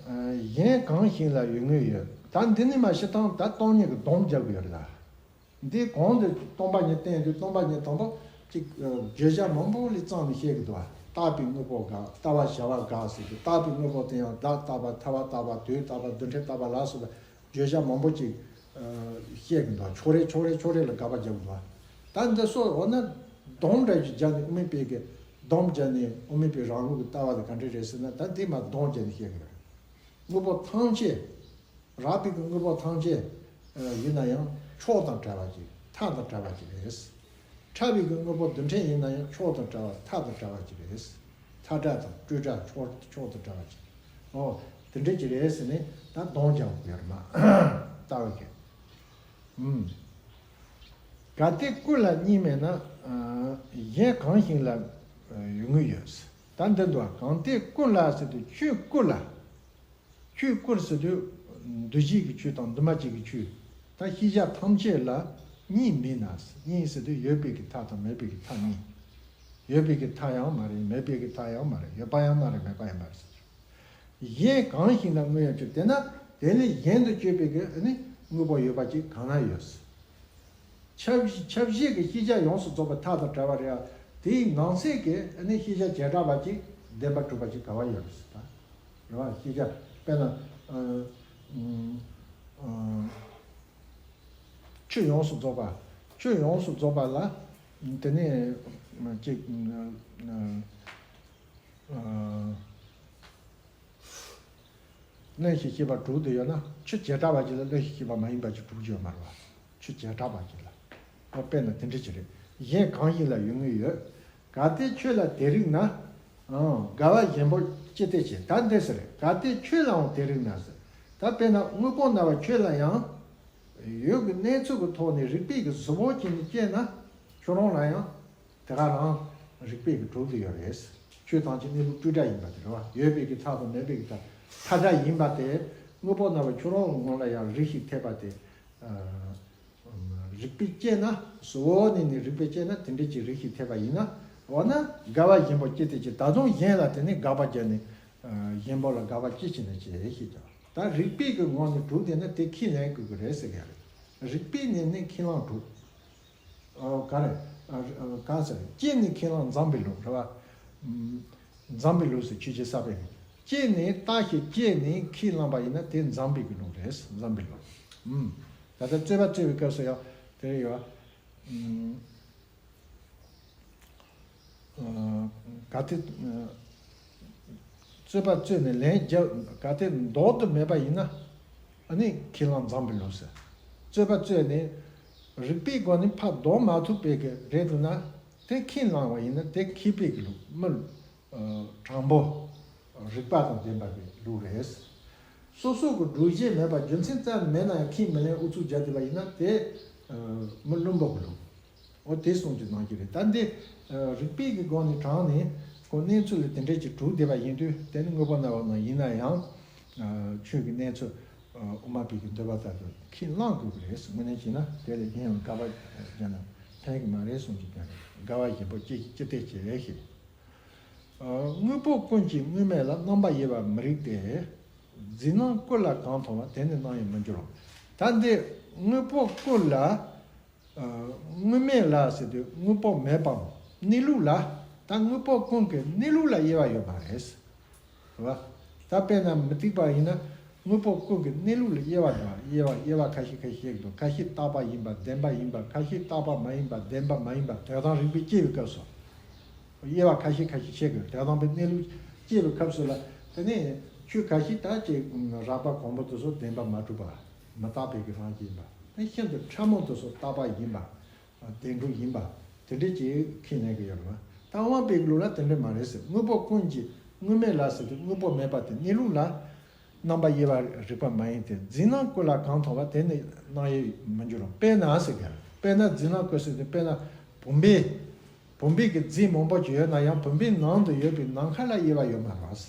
གཞན་གང་ཞིག་ལ་ཡོད་དངོས་ཡོད། ད་འདི་ནི་མ་ཤི་ཐང་ད་སྟོང་ཉིད་ཀྱི་སྡོམ་རྒྱག་གི་ཡོད་རེད་ད། འདི་གོང་དུ་སྟོང་པ་ཉིད་བསྟན་དུས་སྟོང་པ་ཉིད་དང་པོ་གཅིག་བརྗོད་བྱ་མང་པོ་ལས་བརྩམས་ནས་བཤད་ཀྱི་འདུག་བ། བཏགས་པའི་དངོས་པོ་དགག་ལྟ་བ་བྱ་བ་དགག་ཟེར་གྱི་བཏགས་པའི་དངོས་པོ་དེ་ཡང་བདག་བཏགས་པ་ཐར་པ་བཏགས་པ་དུས་བཏགས་པ་རྡུལ་ཕྲན་བཏགས་པ་ལ་སོགས་པ་བརྗོད་བྱ་མང་པོ་ཅིག་བཤད་ཀྱི་འདུག་བ། ཕྱོགས་རེ་ཕྱོགས་རེ་ཕྱོགས་རེ་ལ་དགག་པ་རྒྱག་གི་འདུག་བ། ད་འདི་སོགས་འོ་ན་སྡོམ་འདྲ་ཞིག་བརྒྱབ་ནས་དབུ་མའི་པའི་གི་སྡོམ་བརྒྱབ་ནས་དབུ་མའི་པའི་རང་ལུགས་ཀྱི་ལྟ་བ་དེ་ག་འདྲ་རེད་ཟེར་ན། ད་འདི་མ་སྡོམ་བརྒྱབ་ནས་བཤད་ཀྱི་རེད། དངོས་པོ་ཐམས་ཅད། རགས་པའི་གི་དངོས་པོ་ཐམས་ཅད་ཡིན་ན་ཡང་ཕྱོགས་དང་བྲལ་བ་ཅིག་མཐའ་དང་བྲལ་བ་ཅིག་རེད། ཕྲ་བའི་གི་དངོས་པོ་རྡུལ་ཕྲན་ཡིན་ན་ཡང་ཕྱོགས་དང་བྲལ་བ་མཐའ་དང་བྲལ་བ་ཅིག་རེད། མཐའ་བྲལ་དང་སྤྲོས་བྲལ་ཕྱོགས་ཕྱོགས་དང་བྲལ་བ་ཅིག་འོ་དེ་འདྲ་ཅིག་རེད་ཟེར་ནས་ད་སྡོམ་རྒྱག་དགོས་ཡོད་རེད་མ། ལྟ་བ་གི་ཨུམ། གལ་ཏེ་ཀུན་ལ་གཉིས་མེད་ན། གཞན་གང་ཞིག་ལ་ཡོད་དངོས་ཡོད། ད་འདི་འདུག་བ། གལ་ཏེ་ཀུན་ལ་ཟེར་དུས་ཆོས་ཀུན་ལ། ཆོས་སྐུར་ཟེར་དུས་འདུ་བྱེད་ཀྱི་ཆོས་དང་འདུ་མ་བྱེད་ཀྱི་ཆོས། ད་ཤེས་བྱ་ཐམས་ཅད་ལ་གཉིས་མེད་ན། གཉིས་ཟེར་དུས་ཡོད་པའི་གི་མཐའ་དང་མེད་པའི་གི་མཐའ་གཉིས། ཡོད་པའི་གི་མཐའ་ཡང་མ་རེད། མེད་པའི་གི་མཐའ་ཡང་མ་རེད། ཡོད་པ་ཡང་མ་རེད། མེད་པ་ཡང་མ་རེད་ཟེར། གཞན་གང་ཞིག་ན་དངོས་ཡོད་ཆོས། དེས་ན་དེ་ལས་གཞན་དུ་གྱུར་པའི་གི་ནི་དངོས་པོ་ཡོད་པ་ཅིག་གང་ན་ཡོད། ཁྱབ་ཁྱབ་བྱེད་ཀྱི་ཤེས་བྱ་ཡོངས་སུ་རྫོགས་པ་མཐའ་དང་བྲལ་བ་རེད། དེའི་ནང་གསེས་ཀྱི་ནི་ཤེས་བྱ་བྱེ་བྲག་པ་ཅིག་བདེན་པར་གྲུབ་པ་ཅིག་ག་བ་ཡོད་རེད་ཟེར་ད། རེད་བ། ཤེས་བྱ་དཔེར་ན་ཨ་ཨ་ཆོས་ཡོངས་སུ་རྫོགས་པ། ཆོས་ཡོངས་སུ་རྫོགས་པ་ལ་དེ་ནི་ཅིག་ཨ། རློམ་ཞིང་སྐྱེས་པ་དྲུག་དེ་ཡོད་ན། ཆོས་བྱེ་བྲག་པ་ཅིག་ལ་རློམ་ཞིང་སྐྱེས་པ་མ་ཡིན་པ་ཅིག་དྲུག་ཅིག་ཡོད་མ་རེད་བ། ཆོས་བྱེ་བྲག་པ་ཅིག་ལ། ཨོ་དཔེར་ན་དེ་འདྲ་ཅིག་རེད། གཞན་གང་ཞིག་ལ་ཡོད་དངོས་ཡོད། གལ་ཏེ་ཆོས་ལ་དེ་རིགས་ན། ཨང་། དགག་པ་གཞན་པོ་ཅི་སྟེ་བྱེད། ད་འདི་ཟེར། གལ་ཏེ་ཆོས་ལའང་དེ་རིགས་ན་ཟེར། ད་དཔེར་ན་དངོས་པོ་སྨྲ་བ་ཁྱོད་ལ་ཡང་། ཡོད་ཀྱི་གནས་ཚུལ་གྱི་ཐོག་ནས་རིགས་པས་ཀྱི་གཟུ་བོ་བྱས་ནས་དཔྱད་ན། ཁྱོད་རང་ལ་ཡང་། དེ་ག་རང་རིགས་པས་ཀྱི་གྲུབ་ཀྱི་ཡོད་རེད། ཆོས་ཐམས་ཅད་གནས་ལུགས་སྤྲོས་བྲལ་ཡིན་པ་དེ་རེད་བ། ཡོད་པའི་གི་མཐའ་དང་མེད་པའི་གི་མཐའ། མཐའ་བྲལ་ཡིན་པ་དེ། དངོས་པོ་སྨྲ་བ་ཁྱོད་རང་ངོ་ལ་ཡང་རིགས་ཤིག་ཐེབས་པ་དེ། ཨ། རིགས་པས་དཔྱད་ན་གཟུ་བོ་ནས་ནི་རིགས་པས་དཔྱད་ན་དེ་འདྲ་ཅིག་རིགས་ཤིག་ཐེབས་པ་ཡིན་ན། འོ་ན་དགག་པ་གཞན་པོ་ཅི་སྟེ་བྱེད། ད་དུང་གཞན་ལ་དེ་ནི་དགག་པ་བརྒྱབ་ནས། ཨ། གཞན་པོ་ལ་དགག་པ་ཅི་བྱེད་ནས་བྱེད་ཞེས་ཀྱང་། ད་རིགས་པས་ཀྱི་ངོས་ནས་གྲུབ་བསྡད་ན་དེ་ཁས་ལེན་དགོས་ཀྱི་རེད་ཟེར་གྱི་རེད། རིགས་པས་ནི་ནི་ཁས་བླངས་གྲུབ། ཨོ་ག་རེ། ཨ། ཨ། ག་ཟེར། དཔྱད་ནས་ཁས་བླངས་འཛིན་པའི་ལུགས་རེད་བ། ཨམ། འཛིན་པའི་ལུགས་སུ་ཆོས་ཅན་བསགས་པའི། དཔྱད་ནས་བརྟགས་ཤིང་དཔྱད་ནས་ཁས་བླངས་པ་ཡིན་ན་དེ་འཛིན་པའི་གི་ལུགས་རེད། འཛིན་པའི་ལུགས། ཨམ། ད་ལྟ་རྩོད་པ་རྩོད་པའི་སྐབས་སུ་ཡང་དེ་རེད་ཡོད། ཨམ། ཨ། གལ་ཏེ། ཨ། རྩོད་པ་རྩོད་ནས་ལན་བརྒྱབ། གལ་ཏེ་ལྡོག་ཏུ་མེད་པ་ཡིན་ན། ཨ་ནི་ཁས་བླངས་འཛིན་པའི་ལུགས་ཟེར། རྩོད་པ་རྩོད་ནས་རིགས་པའི་སྒོ་ནས་ཕར་ལྡོག་མ་ཐུབ་པའི་གི་རེད་འདུག་ན། དེ་ཁས་བླངས་པ་ཡིན་ན་དེ་མཁས་པའི་གི་ལུགས། མི། ཨ། དྲང་པོ། རིགས་པ་དང་ལྡན་པ་གི་ལུགས་རེད། སོ་སོ་གི་སྒྲུབ་བྱེད་མེད་པ་རྒྱུ་མཚན་ཙམ་མེད་ན་ཡང་ཁས་མི་ལེན་ཨུ་ཚུགས་རྒྱག་བསྡད་པ་ཡིན་ན་དེ། ཨ། མི་བླུན་པོ་གི་ལུགས། འོ་དེ་གསུངས་ཀྱི་གནང་གི་རེད། ད་འདི། ཨ། རིགས་པའི་གི་སྒོ་ནས་དྲངས་ནས་ཁོ་གནས་ཚུལ་ལ་དེ་འདྲས་ཀྱི་གྲུབ་བསྡད་པ་ཡིན་དུས་དེ་ནི་དངོས་པོ་སྨྲ་བ་ནང་ཡིན་ན་ཡང་། ཨ། ཆོས་ཀྱི་གནས་ཚུལ། ཨ། དབུ་མ་པའི་གི་འདོད་པ་ལྟར་དུ་ཁས་བླངས་དགོས་ཀྱི་རེད། དངོས་གནས་བྱས་ན་དེ་ལས་གཞན་ཡང་དགག་པ་རྒྱག་ན་ཕན་གི་མ་རེད་གསུངས་ཀྱི་ཀྱང་རེད། དགག་པ་གཞན་པོ་ཅི་ཅི་སྟེ་བྱེད་ཞེས། ཨ། དངོས་པོ་ཀུན་གྱི་དངོས་མེད་ལ། རྣམ་པར་དབྱེ་བ་མི་རིགས་ཏེ། འཛིན་སྣང་ཀུན་ལ་གང་མཐོང་བ། དེ་ནི་སྣང་ཡང་མི་འགྱུར་རོ། ད་འདི་དངོས་པོ་ཀུན་ལ། ཨ། དངོས་མེད་ལ་ཟེར་དུས་དངོས་པོ་མེད་པའམ་གནས་ལུགས་ལ། ད་དངོས་པོ་ཀུན་གྱི་གནས་ལུགས་ལ་དབྱེ་བ་ཡོད་མ་རེད། རེད་བ། ད་དཔེར་ན་མུ་སྟེགས་པ་ཡིན་ན་དངོས་པོ་ཀུན་གྱི་གནས་ལུགས་ལ་དབྱེ་བ་འདུག་དབྱེ་བ་དབྱེ་བ་ཁ་ཤས་ཁ་ཤས་བཤད་ཀྱི་འདུག་ཁ་ཤས་རྟག་པ་ཡིན་པ། བདེན་པ་ཡིན་པ། ཁ་ཤས་རྟག་པ་མ་ཡིན་པ། བདེན་པ་མ་ཡིན་པ། དོན་དམ་རིགས་པས་དཔྱད་པའི་སྐབས་སུ། དབྱེ་བ་ཁ་ཤས་ཁ་ཤས་བཤད་དགོས། དོན་དམ་པའི་གནས་ལུགས་དཔྱད་པའི་སྐབས་སུ་ལ། དེ་ནས་ཆོས་ཁ་ཤས་ད་ཅིག་རགས་པ་གོང་པོ་དེ་ཚོ་བདེན་པ་མ་གྲུབ་པ། མི་རྟག་པའི་གི་རང་བཞིན་ཡིན་པ། དེ་ཤིན་ཏུ་ཕྲ་མོ་དེ་ཚོ་རྟག་པ་ཡིན་པ། བདེན་གྲུབ་ཡིན་པ། དེ་འདྲས་ཅིག་ཁས་ལེན་གི་ཡོད་རེད་བ། ད་དབུ་མ་པའི་གི་ལུགས་ལ་དེ་འདྲས་མ་རེད་ཟེར། དངོས་པོ་ཀུན་གྱི་དངོས་མེད་ལ་ཟེར་དུས་དངོས་པོ་མེད་པ་དེ་གནས་ལུགས་ལ། རྣམ་པར་དབྱེ་བ་རིགས་པ་མ་ཡིན་ཏེ། འཛིན་སྣང་ཀུན་ལ་གང་མཐོང་བ། དེ་ནི་སྣང་ཡང་མི་འགྱུར་རོ། དཔེར་ན་ཟེར་གི། དཔེར་ན་འཛིན་སྣང་ཀུན་ཟེར་དུས་དཔེར་ན་བུམ་པའི། བུམ་པའི་གི་རྫས་མང་པོ་ཅིག་ཡོད་ན་ཡང་བུམ་པའི་ནང་དུ་ཡོད་པའི་ནམ་མཁའ་ལ་དབྱེ་བ་ཡོད་མ་རེད།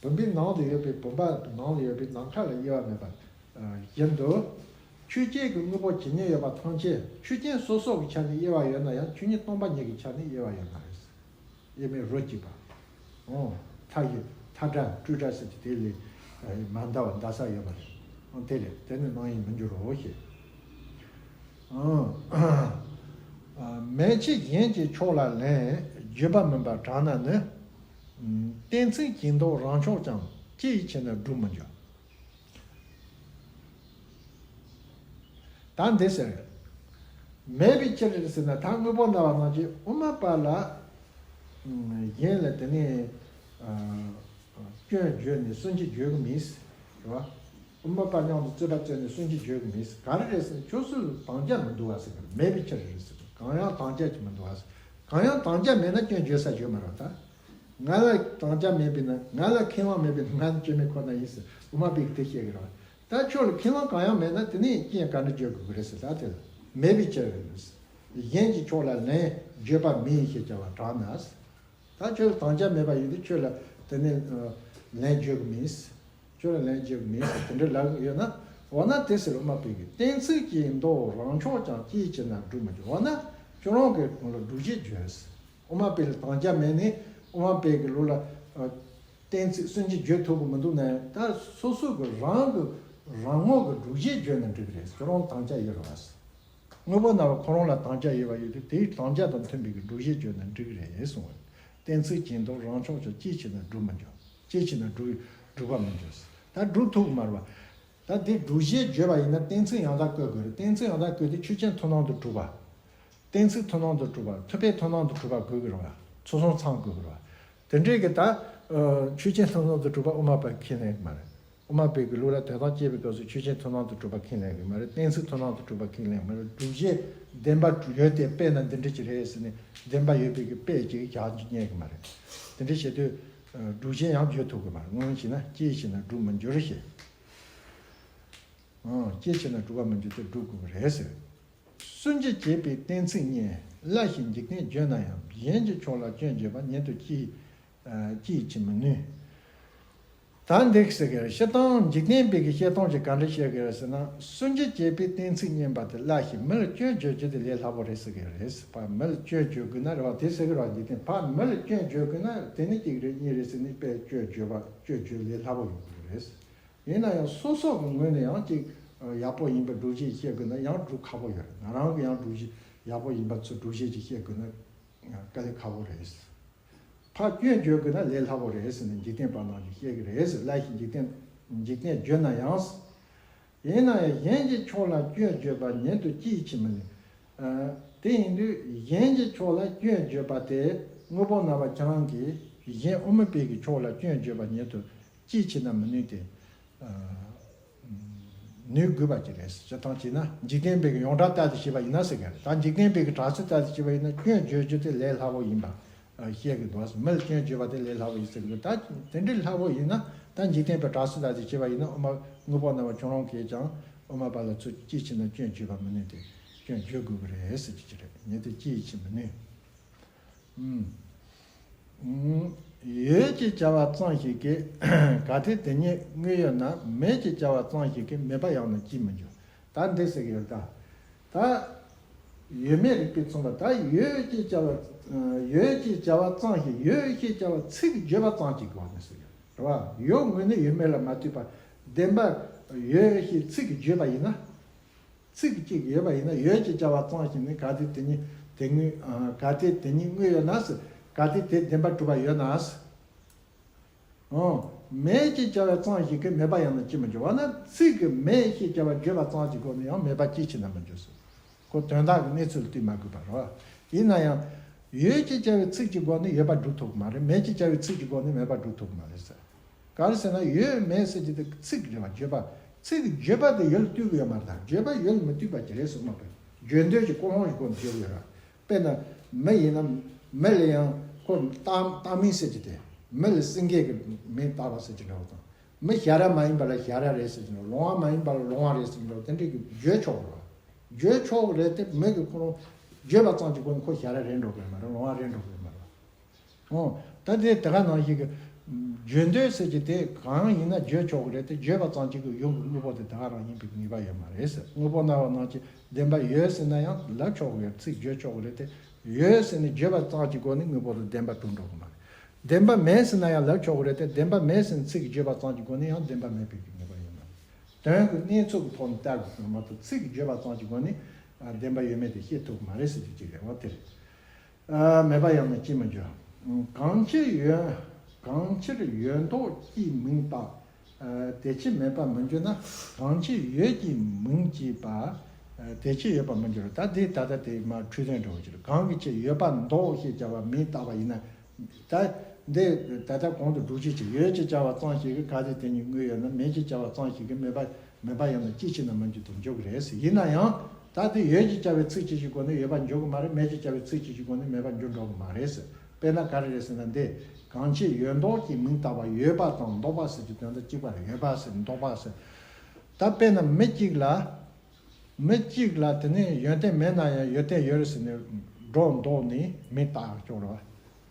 བུམ་པའི་ནང་དུ་ཡོད་པའི་བུམ་པ་ནང་དུ་ཡོད་པའི་ནམ་མཁའ་ལ་དབྱེ་བ་མེད་པ་བཞིན་དུ། ཆོས་ཅན་གྱི་དངོས་པོ་ཇི་སྙེད་ཡོད་པ་ཐམས་ཅད་ཆོས་ཅན་སོ་སོ་གི་ཆ་ནས་དབྱེ་བ་ཡོད་ན་ཡང་ཆོས་ཉིད་སྟོང་པ་ཉིད་ཀྱི་ཆ་ནས་དབྱེ་བ་ཡོད་མ་རེད། དབྱེར་མེད་རོ་གཅིག་པ། འོ། མཐའ་བཞི་མཐའ་བྲལ་སྤྲོས་བྲལ་ཟེར་གྱི་དེ་ལས་མ་འདའ་བ་འདའ་ས་ཡོད་མ་རེད། དེ་རེད། དེ་ནི་སྣང་ཡུལ་མི་འགྱུར་རོ་ཞེས། མེད་ཕྱིར་གཞན་གྱི་ཕྱོགས་ལ་ལན་བརྗོད་པ་མིན་པར་དྲངས་ན་ནི། གཏན་ཚིགས་ཀྱི་མདོ་རང་ཕྱོགས་ཀྱང་ཅི་ཡི་ཕྱིར་ན་སྒྲུབ་མི་འགྱུར། ད་འདི་ཟེར། མེད་པའི་ཕྱིར་ཟེར་ན། ད་དངོས་པོ་ན་བ་ནང་བཞིན་དབུ་མ་པ་ལ་གཞན་ལ་དེ་ནས་སྐྱོན་བརྗོད་ནས་སུན་འབྱིན་བརྗོད་ཀྱི་མིན། རེད་བ། དབུ་མ་པ་མཉམ་དུ་རྩོད་པ་རྩོད་ནས་སུན་འབྱིན་བརྗོད་ཀྱི་མིན། ག་རེ་རེད་ཟེར་ན། ཁྱོད་ཚོ་ལ་དམ་བཅའ་མི་འདུག་བ་ཟེར་གི་རེད། མེད་པའི་ཕྱིར་རེད་ཟེར་གི་རེད། གང་ཡང་དམ་བཅའ་ཅིག་མི་འདུག་བ་ཟེར། གང་ཡང་དམ་བཅའ་མེད་ན་སྐྱོན་བརྗོད་ས་ཡོད་མ་རེད་བ། ད་ང་ལ་དམ་བཅའ་མེད་པས་ན། ང་ལ་ཁས་བླངས་མེད་པས་ན་ང་ནི་སྐྱོན་མེད་ཁོ་ན་ཡིན་ཟེར། དབུ་མ་པས་དེ་བཤད་གི་རེད་བ། ད་ཁྱོད་ལ་ཁས་བླངས་གང་ཡང་མེད་ན་དེ་ནས་སྐྱོན་ག་འདྲ་བརྗོད་དགོས་ཀྱི་རེད་ཟེར། ད་དེ་ལ་མེད་པའི་ཕྱིར་རེད། གཞན་གྱི་ཕྱོགས་ལ་ལན་བརྗོད་པ་མིན་ཞེས་བྱ་བ་དྲངས་ན། ད་ཁྱོད་ལ་དམ་བཅའ་མེད་པ་ཡིན་དུས་ཁྱོད་ལ་དེ་ནས་ལན་བརྗོད་ཀྱི་མིན། ཁྱོད་ལ་ལན་བརྗོད་ཀྱི་མིན་ཟེར་དེ་འདྲ་ལབ་ཀྱི་ཡོད་ན། འོ་ན་དེ་ཟེར། དབུ་མ་པས་གི་གཏན་ཚིགས་ཀྱི་མདོ་རང་ཕྱོགས་ཀྱང་ཅིའི་ཕྱིར་ན་སྒྲུབ་མི་འགྱུར། འོ་ན་ཁྱོད་རང་གི་ཁོང་ལ་སྒྲུབ་བྱེད་བརྗོད་ཟེར། དབུ་མ་པའི་ལ་དམ་བཅའ་མེད་ནས་དབུ་མ་པའི་གི་ལུགས་ལ་གཏན་ཚིགས་སུན་འབྱིན་བརྗོད་ཐུབ་ཀྱི་མི་འདུག་ན་ཡང་། ད་སོ་སོ་གི་རང་གི་རང་ངོས་ཀྱི་སྒྲུབ་བྱེད་བརྗོད་ན་འགྲིག་གི་རེད། ཁྱོད་རང་དམ་བཅའ་ཡོད་རེད་བ། དངོས་པོ་ན་བ་ཁོ་རང་ལ་དམ་བཅའ་ཡོད་པ་ཡོད་དུས། དེའི་དམ་བཅའ་དང་མཐུན་པའི་གི་སྒྲུབ་བྱེད་བརྗོད་ན་འགྲིག་གི་རེད་གསུངས་པ་རེད། གཏན་ཚིགས་ཀྱི་མདོ་རང་ཕྱོགས་ཀྱང་ཅིའི་ཕྱིར་ན་སྒྲུབ་མི་འགྱུར། ཅིའི་ཕྱིར་ན་སྒྲུབ་སྒྲུབ་པ་མི་འགྱུར། ད་སྒྲུབ་ཐུབ་ཀྱི་མ་རེད་བ། ད་དེ་སྒྲུབ་བྱེད་བརྗོད་པ་ཡིན་ན་གཏན་ཚིགས་ཡང་དག་བཀོད་དགོས་རེད། གཏན་ཚིགས་ཡང་དག་བཀོད་དུས་ཆོས་ཅན་མཐུན་སྣང་དུ་གྲུབ་པ། གཏན་ཚིགས་མཐུན་སྣང་དུ་གྲུབ་པ། ཐུབ་པས་མཐུན་སྣང་དུ་གྲུབ་པ་དགོས་ཀྱི་རེད་བ། ཚུལ་གསུམ་ཚང་དགོས་ཀྱི་རེད་བ། དེ་འདྲའི་གི་ད་ཆོས་ཅན་མཐུན་སྣང་དུ་གྲུབ་པ་དབུ་མ་པ་ཁས་ལེན་གྱི་མ་རེད། དབུ་མ་པའི་གི་ལུགས་ལ་དོན་དམ་དཔྱད་པའི་སྐབས་སུ་ཆོས་ཅན་མཐུན་སྣང་དུ་གྲུབ་པ་ཁས་ལེན་གྱི་མ་རེད། གཏན་ཚིགས་མཐུན་སྣང་དུ་གྲུབ་པ་ཁས་ལེན་གྱི་མ་རེད། སྒྲུབ་བྱེད་བདེན་པ་ཡོད་དེ། དཔེར་ན་འདི་འདྲ་ཅིག་རེད་ཟེར་ནས་བདེན་པ་ཡོད་པའི་གི་དཔེ་ཅིག་བཞག་རྒྱུ་རྙེད་ཀྱི་མ་རེད། དེ་འདྲ་བྱེད་དུས་སྒྲུབ་བྱེད་ཡང་བརྗོད་ཐུབ་ཀྱི་མ་རེད། སྔོན་བྱས་ན་ཅིའི་ཕྱིར་ན་སྒྲུབ་མི་འགྱུར་ཞེས། ཅིའི་ཕྱིར་ན་སྒྲུབ་པ་མི་འགྱུར་ཏེ། སྒྲུབ་དགོས་ཀྱི་རེད་ཟེར། སུན་འབྱིན་བྱེད་པའི་གཏན་ཚིགས་ཉིད་སླ་ཞིང་འཇིག་རྟེན་བརྗོད་ན་ཡང་། གཞན་གྱི་ཕྱོགས་ལ་སྐྱོན་བརྗོད་པ་ཉིད་དུ་ཅིའི་ཅིའི་ཕྱིར་མི་ནུས། ད་འདི་ཟེར་གི་རེད། སྤྱིར་བཏང་འཇིག་རྟེན་པའི་གི་བཤད་སྟངས་ཀྱིས་ག་འདྲ་བཤད་གི་རེད་ཟེར་ན། སུན་འབྱིན་བྱེད་པའི་གཏན་ཚིགས་ཉིད་པ་དེ་སླ་ཞིང་། མི་ལ་སྐྱོན་བརྗོད་རྒྱུ་དེ་ལས་སླ་པོ་རེད་ཟེར་གི་རེད། ཕ་མི་ལ་སྐྱོན་བརྗོད་དགོས་ན་རེད་བ། དེ་ཟེར་གི་རེད་བ། འཇིག་རྟེན་ཕ་མི་ལ་སྐྱོན་བརྗོད་དགོས་ན་དེ་ནི་གཅིག་རེད་གཉིས་རེད་ཟེར་ནས་དཔེ་སྐྱོན་བརྗོད་པ་སྐྱོན་བརྗོད་ལས་སླ་པོ་ཡོང་གི་རེད། ཡིན་ན་ཡང་སོ་སོ་གི་ངོས་ནས་ཡང་ཅིག་ཡག་པོ་ཡིན་པའི་སྒྲུབ་བྱེད་བཤད་དགོས་ན་ཡང་སྒྲུབ་ཁག་པོ་ཡོད་རེད། ང་རང་གི་ཡང་སྒྲུབ་བྱེད་ཡག་པོ་ཡིན་པ་ཚོ་སྒྲུབ་བྱེད་ཅིག་བཤད་དགོས་ན་དཀའ་ལས་ཁག་པོ་རེད། ཕར་སྐྱོན་བརྗོད་དགོས་ན་ལས་སླ་པོ་རེད་ཟེར་ནས་འཇིག་རྟེན་པ་རྣམས་ཀྱིས་བཤད་ཀྱི་རེད་ཟེར། སླ་ཞིང་འཇིག་རྟེན་འཇིག་རྟེན་བརྗོད་ན་ཡང་། ཡིན་ན་ཡང་གཞན་གྱི་ཕྱོགས་ལ་སྐྱོན་བརྗོད་པ་ཉིད་དུ་ཅིའི་ཕྱིར་མི་ནུས། དེ་ཡིན་དུས་གཞན་གྱི་ཕྱོགས་ལ་སྐྱོན་བརྗོད་པ་དེ་དངོས་པོ་ན་བ་ཁྱེད་རང་གིས་གཞན་དབུ་མ་པའི་གི་ཕྱོགས་ལ་སྐྱོན་བརྗོད་པ་ཉིད་དུ་ཅིའི་ཕྱིར་ན་མི་ནུས་ཏེ། ནུས་དགོས་པ་ཅིག་རེད། སྤྱིར་བཏང་བྱས་ན་འཇིག་རྟེན་པའི་གི་ཡོངས་གྲགས་ལྟར་དུ་བྱས་པ་ཡིན་ན་ཟེར་གི་རེད། ད་འཇིག་རྟེན་པའི་གི་གྲགས་ཚོད་ལྟར་དུ་བྱས་པ་ཡིན་ན་སྐྱོན་བརྗོད་རྒྱུ་དེ་ལས་སླ་པོ་ཡིན་པ་བཤད་གི་འདུག་མི་ལ་སྐྱོན་བརྗོད་པ་དེ་ལས་སླ་པོ་ཡིན་ཟེར་གི་འདུག་ད་དེ་འདྲའི་སླ་པོ་ཡིན་ན་ད་འཇིག་རྟེན་པའི་གྲགས་ཚོད་ལྟར་དུ་བྱས་པ་ཡིན་ན་དབུ་མ་དངོས་པོ་ན་བ་ཁྱོད་རང་གིས་ཀྱང་དབུ་མ་པ་ལ་ཚུར་ཅིའི་ཕྱིར་ན་སྐྱོན་བརྗོད་པ་མི་ནུས་ཏེ། སྐྱོན་བརྗོད་དགོས་གི་རེད་ཟེར་གི་ཅི་རེད། ཉེ་དུ་ཅིའི་ཕྱིར་མི་ནུས། ཡོད་ཅེས་བྱ་བ་ཙམ་ཞིག་གིས་གལ་ཏེ་དེ་ཉིད་དངོས་ཡོད་ན། མེད་ཅེས་བྱ་བ་ཙམ་ཞིག་གིས་མེད་པ་ཡང་ན་ཅིས་མི་འགྱུར། ད་འདི་ཟེར་གི་ཡོད་ད། ད་ཡོད་མེད་རིགས་པས་མཚུངས་པ། ད་ཡོད་ཅེས་བྱ་བ་ཡོད་ཅེས་བྱ་བ་ཙམ་ཞིག་ཡོད་ཅེས་བྱ་བ་ཚིག་གིས་བརྗོད་པ་ཙམ་གྱི་སྒོ་ནས་ཟེར་གི་རེད་བ། ཡོད་དངོས་ནི་ཡོད་མེད་ལ་མ་ལྟོས་པར་བདེན་པ་ཡོད་ཞེས་ཚིག་གིས་བརྗོད་པ་ཡིན་ན། ཚིག་གཅིག་ཡོད་པ་ཡིན་ན། ཡོད་ཅེས་བྱ་བ་ཙམ་ཞིག་ནི་གལ་ཏེ་དེ་ཉིད་དེ་དངོས་གལ་ཏེ་དེ་ཉིད་དངོས་ཡོད་ན་ཟེར། གལ་ཏེ་དེ་བདེན་པར་གྲུབ་པ་ཡོད་ན་ཟེར། འོ། མེད་ཅེས་བྱ་བ་ཙམ་ཞིག་གིས་མེད་པ་ཡང་ན་ཅིས་མི་འགྱུར་བ་ན། ཚིག་གིས་མེད་ཅེས་བྱ་བ་བརྗོད་པ་ཙམ་གྱི་སྒོ་ནས་ཡང་མེད་པ་ཅིའི་ཕྱིར་ན་མི་འགྱུར་ཟེར། ཁོ་དོན་དག་གི་གནས་ཚུལ་ལ་ལྟོས་མ་དགོས་པ་རེད་བ། ཡིན་ན་ཡང་། ཡོད་ཅེས་བྱ་བའི་ཚིག་གི་སྒོ་ནས་ཡོད་པ་སྒྲུབ་ཐུབ་ཀྱི་མ་རེད། མེད་ཅེས་བྱ་བའི་ཚིག་གི་སྒོ་ནས་མེད་པ་སྒྲུབ་ཐུབ་ཀྱི་མ་རེད་ཟེར། གང་རེད་ཟེར་ན། ཡོད་མེད་ཟེར་གྱི་དེ་ཚིག་རེད་བ། བརྗོད་པ། ཚིག་བརྗོད་པ་དེ་ཡུལ་ལ་ལྟོས་ཀྱི་ཡོད་མ་རེད། ད་བརྗོད་པ་ཡུལ་ལ་མི་ལྟོས་པ་ཅིག་རེད་ཟེར་མ་པས། བརྗོད་འདོད་ཀྱི་ཀུན་སློང་གི་སྒོ་ནས་བརྗོད་ཀྱི་ཡོད་ར། དཔེར་ན། མི་ཡིན་ན། མི་ལ་ཡང་ཁོ་རྟག་རྟག་མིང་ཟེར་གྱི་དེ། མི་ལ་སེང་གེ་གི་མིང་བཏགས་པ་ཟེར་གྱི་འདྲ་བོ་དང་། མི་ཞ་ར་མ་ཡིན་པ་ལ་ཞ་ར་རེད་ཟེར་གྱི་འདྲ་བོ། ལོང་བ་མ་ཡིན་པ་ལ་ལོང་བ་རེད་ཟེར་གྱི་འདྲ་བོ། དེ་འདྲས་ཀྱི་བརྗོད་ཆོག་ར། བརྗོད་ཆོག་རེད་དེ། མི་གི་ཁོ་རང་བརྗོད་པ་ཙམ་གྱི་སྒོ་ནས་ཁོ་ཞ་ར་རེད་འགྲོ་གི་ཡོད་མ་རེད། ལོང་བ་རེད་འགྲོ་གི་ཡོད་མ་རེད། འོ། ད་དེ་དེ་ག་ནང་བཞིན་གྱི། བརྗོད་འདོད་ཟེར་གྱི་དེ་གང་ཡིན་ན་བརྗོད་ཆོག་གི་རེད་དེ། བརྗོད་པ་ཙམ་གྱི་གི་ཡུལ་གྱི་དངོས་པོ་དེ་དེ་ག་རང་ཡིན་པའི་ངེས་པ་ཡོད་མ་རེད་ཟེར། དངོས་པོ་སྨྲ་བ་རྣམས་ཀྱིས་བདེན་པ་ཡོད་ཟེར་ན་ཡང་ལབ་ཆོག་གི་རེད། ཚིག་བརྗོད་ཆོག་གི་རེད་དེ། ཡོད་ཟེར་ནས་བརྗོད་པ་ཙམ་གྱི་སྒོ་ནས་དངོས་པོ་དེ་བདེན་པ་གྲུབ་འགྲོ་གི་མ་རེད། བདེན་པ་མེད་ཟེར་ན་ཡང་ལབ་ཆོག་གི་རེད་དེ། བདེན་པ་མེད་ཟེར་ནས་ཚིག་གིས་བརྗོད་པ་ཙམ་གྱི་སྒོ་ནས་ཡང་བདེན་པ་མེད་པའི་གི་ངེས་པ་ཡོད་མ་རེད། དོན་གྱི་གནས་ཚུལ་གྱི་ཐོག་ནས་བལྟ་དགོས་ཀྱི་མ་གཏོགས་ཚིག་གིས་བརྗོད་པ་ཙམ་གྱི་སྒོ་ནས་ཨ་བདེན་པ་ཡོད་མེད་དེ་ཤེས་ཐུབ་ཀྱི་མ་རེད་ཟེར་རྒྱུ་གཅིག་རེད། འོ་དེ་རེད། ཨ་མེད་པ་ཡང་ན་ཅིས་མི་འགྱུར། གང་ཅི་ཡོད། གང་ཕྱིར་ཡོད་མདོག་ཅིས་མིང་བཏགས། ཨ་དེ་ཕྱིར་མེད་པར་མི་འགྱུར་ན། གང་ཕྱིར་ཡོད་ཅེས་མིང་བགྱིས་པ། ཨ་དེ་ཕྱིར་ཡོད་པར་མི་འགྱུར། ད་འདི་ད་ལྟ་དེ་མ་འཕྲོས་དོན་འདྲ་བོ་ཅིག་རེད། གང་གི་ཕྱིར་ཡོད་པ་མདོག་ཞེས་བྱ་བ་མིང་བཏགས་པ་ཡིན་ན། ད་འདི་ད་ལྟ་གོང་དུ་སྒྲུབ་བྱེད་ཀྱི་ཡོད་ཅེས་བྱ་བ་ཙམ་ཞིག་གིས་གལ་ཏེ་དེ་ཉིད་དངོས་ཡོད་ན། མེད་ཅེས་བྱ་བ་ཙམ་ཞིག་གིས་མེད་པ་མེད་པ་ཡང་ན་ཅིའི་ཕྱིར་ན་མི་འགྱུར་དུ་འཇུག་གི་རེད་ཟེར། ཡིན་ན་ཡང་ད་དེ་ཡོད་ཅེས་བྱ་བའི་ཚིག་གཅིག་གི་སྒོ་ནས་ཡོད་པར་འཇུག་གི་མ་རེད། མེད་ཅེས་བྱ་བའི་ཚིག་གཅིག་གི་སྒོ་ནས་མེད་པར་འགྱུར་འགྲོ་གི་མ་རེད་ཟེར། དཔེར་ན་ག་རེ་རེད་ཟེར་ན། འདི་གང་ཕྱིར་ཡོད་མདོག་ཅེས་མིང་བཏགས་པ། ཡོད་པ་དང་མདོག་པ་ཟེར་གྱི་དོན་དག་གཅིག་པ་རེད། ཡོད་པ་ཟེར་མདོག་པ་ཟེར། ད་དཔེར་ན་མི་གཅིག་ལ། མི་གཅིག་ལ་དེ་ནས་ཡོན་ཏན་མེད་ན་ཡང་ཡོན་ཏན་ཡོད་རེད་ཟེར་ནས་སྒྲོ་འདོགས་ནས་མིང་བཏགས་ཆོག་རེད་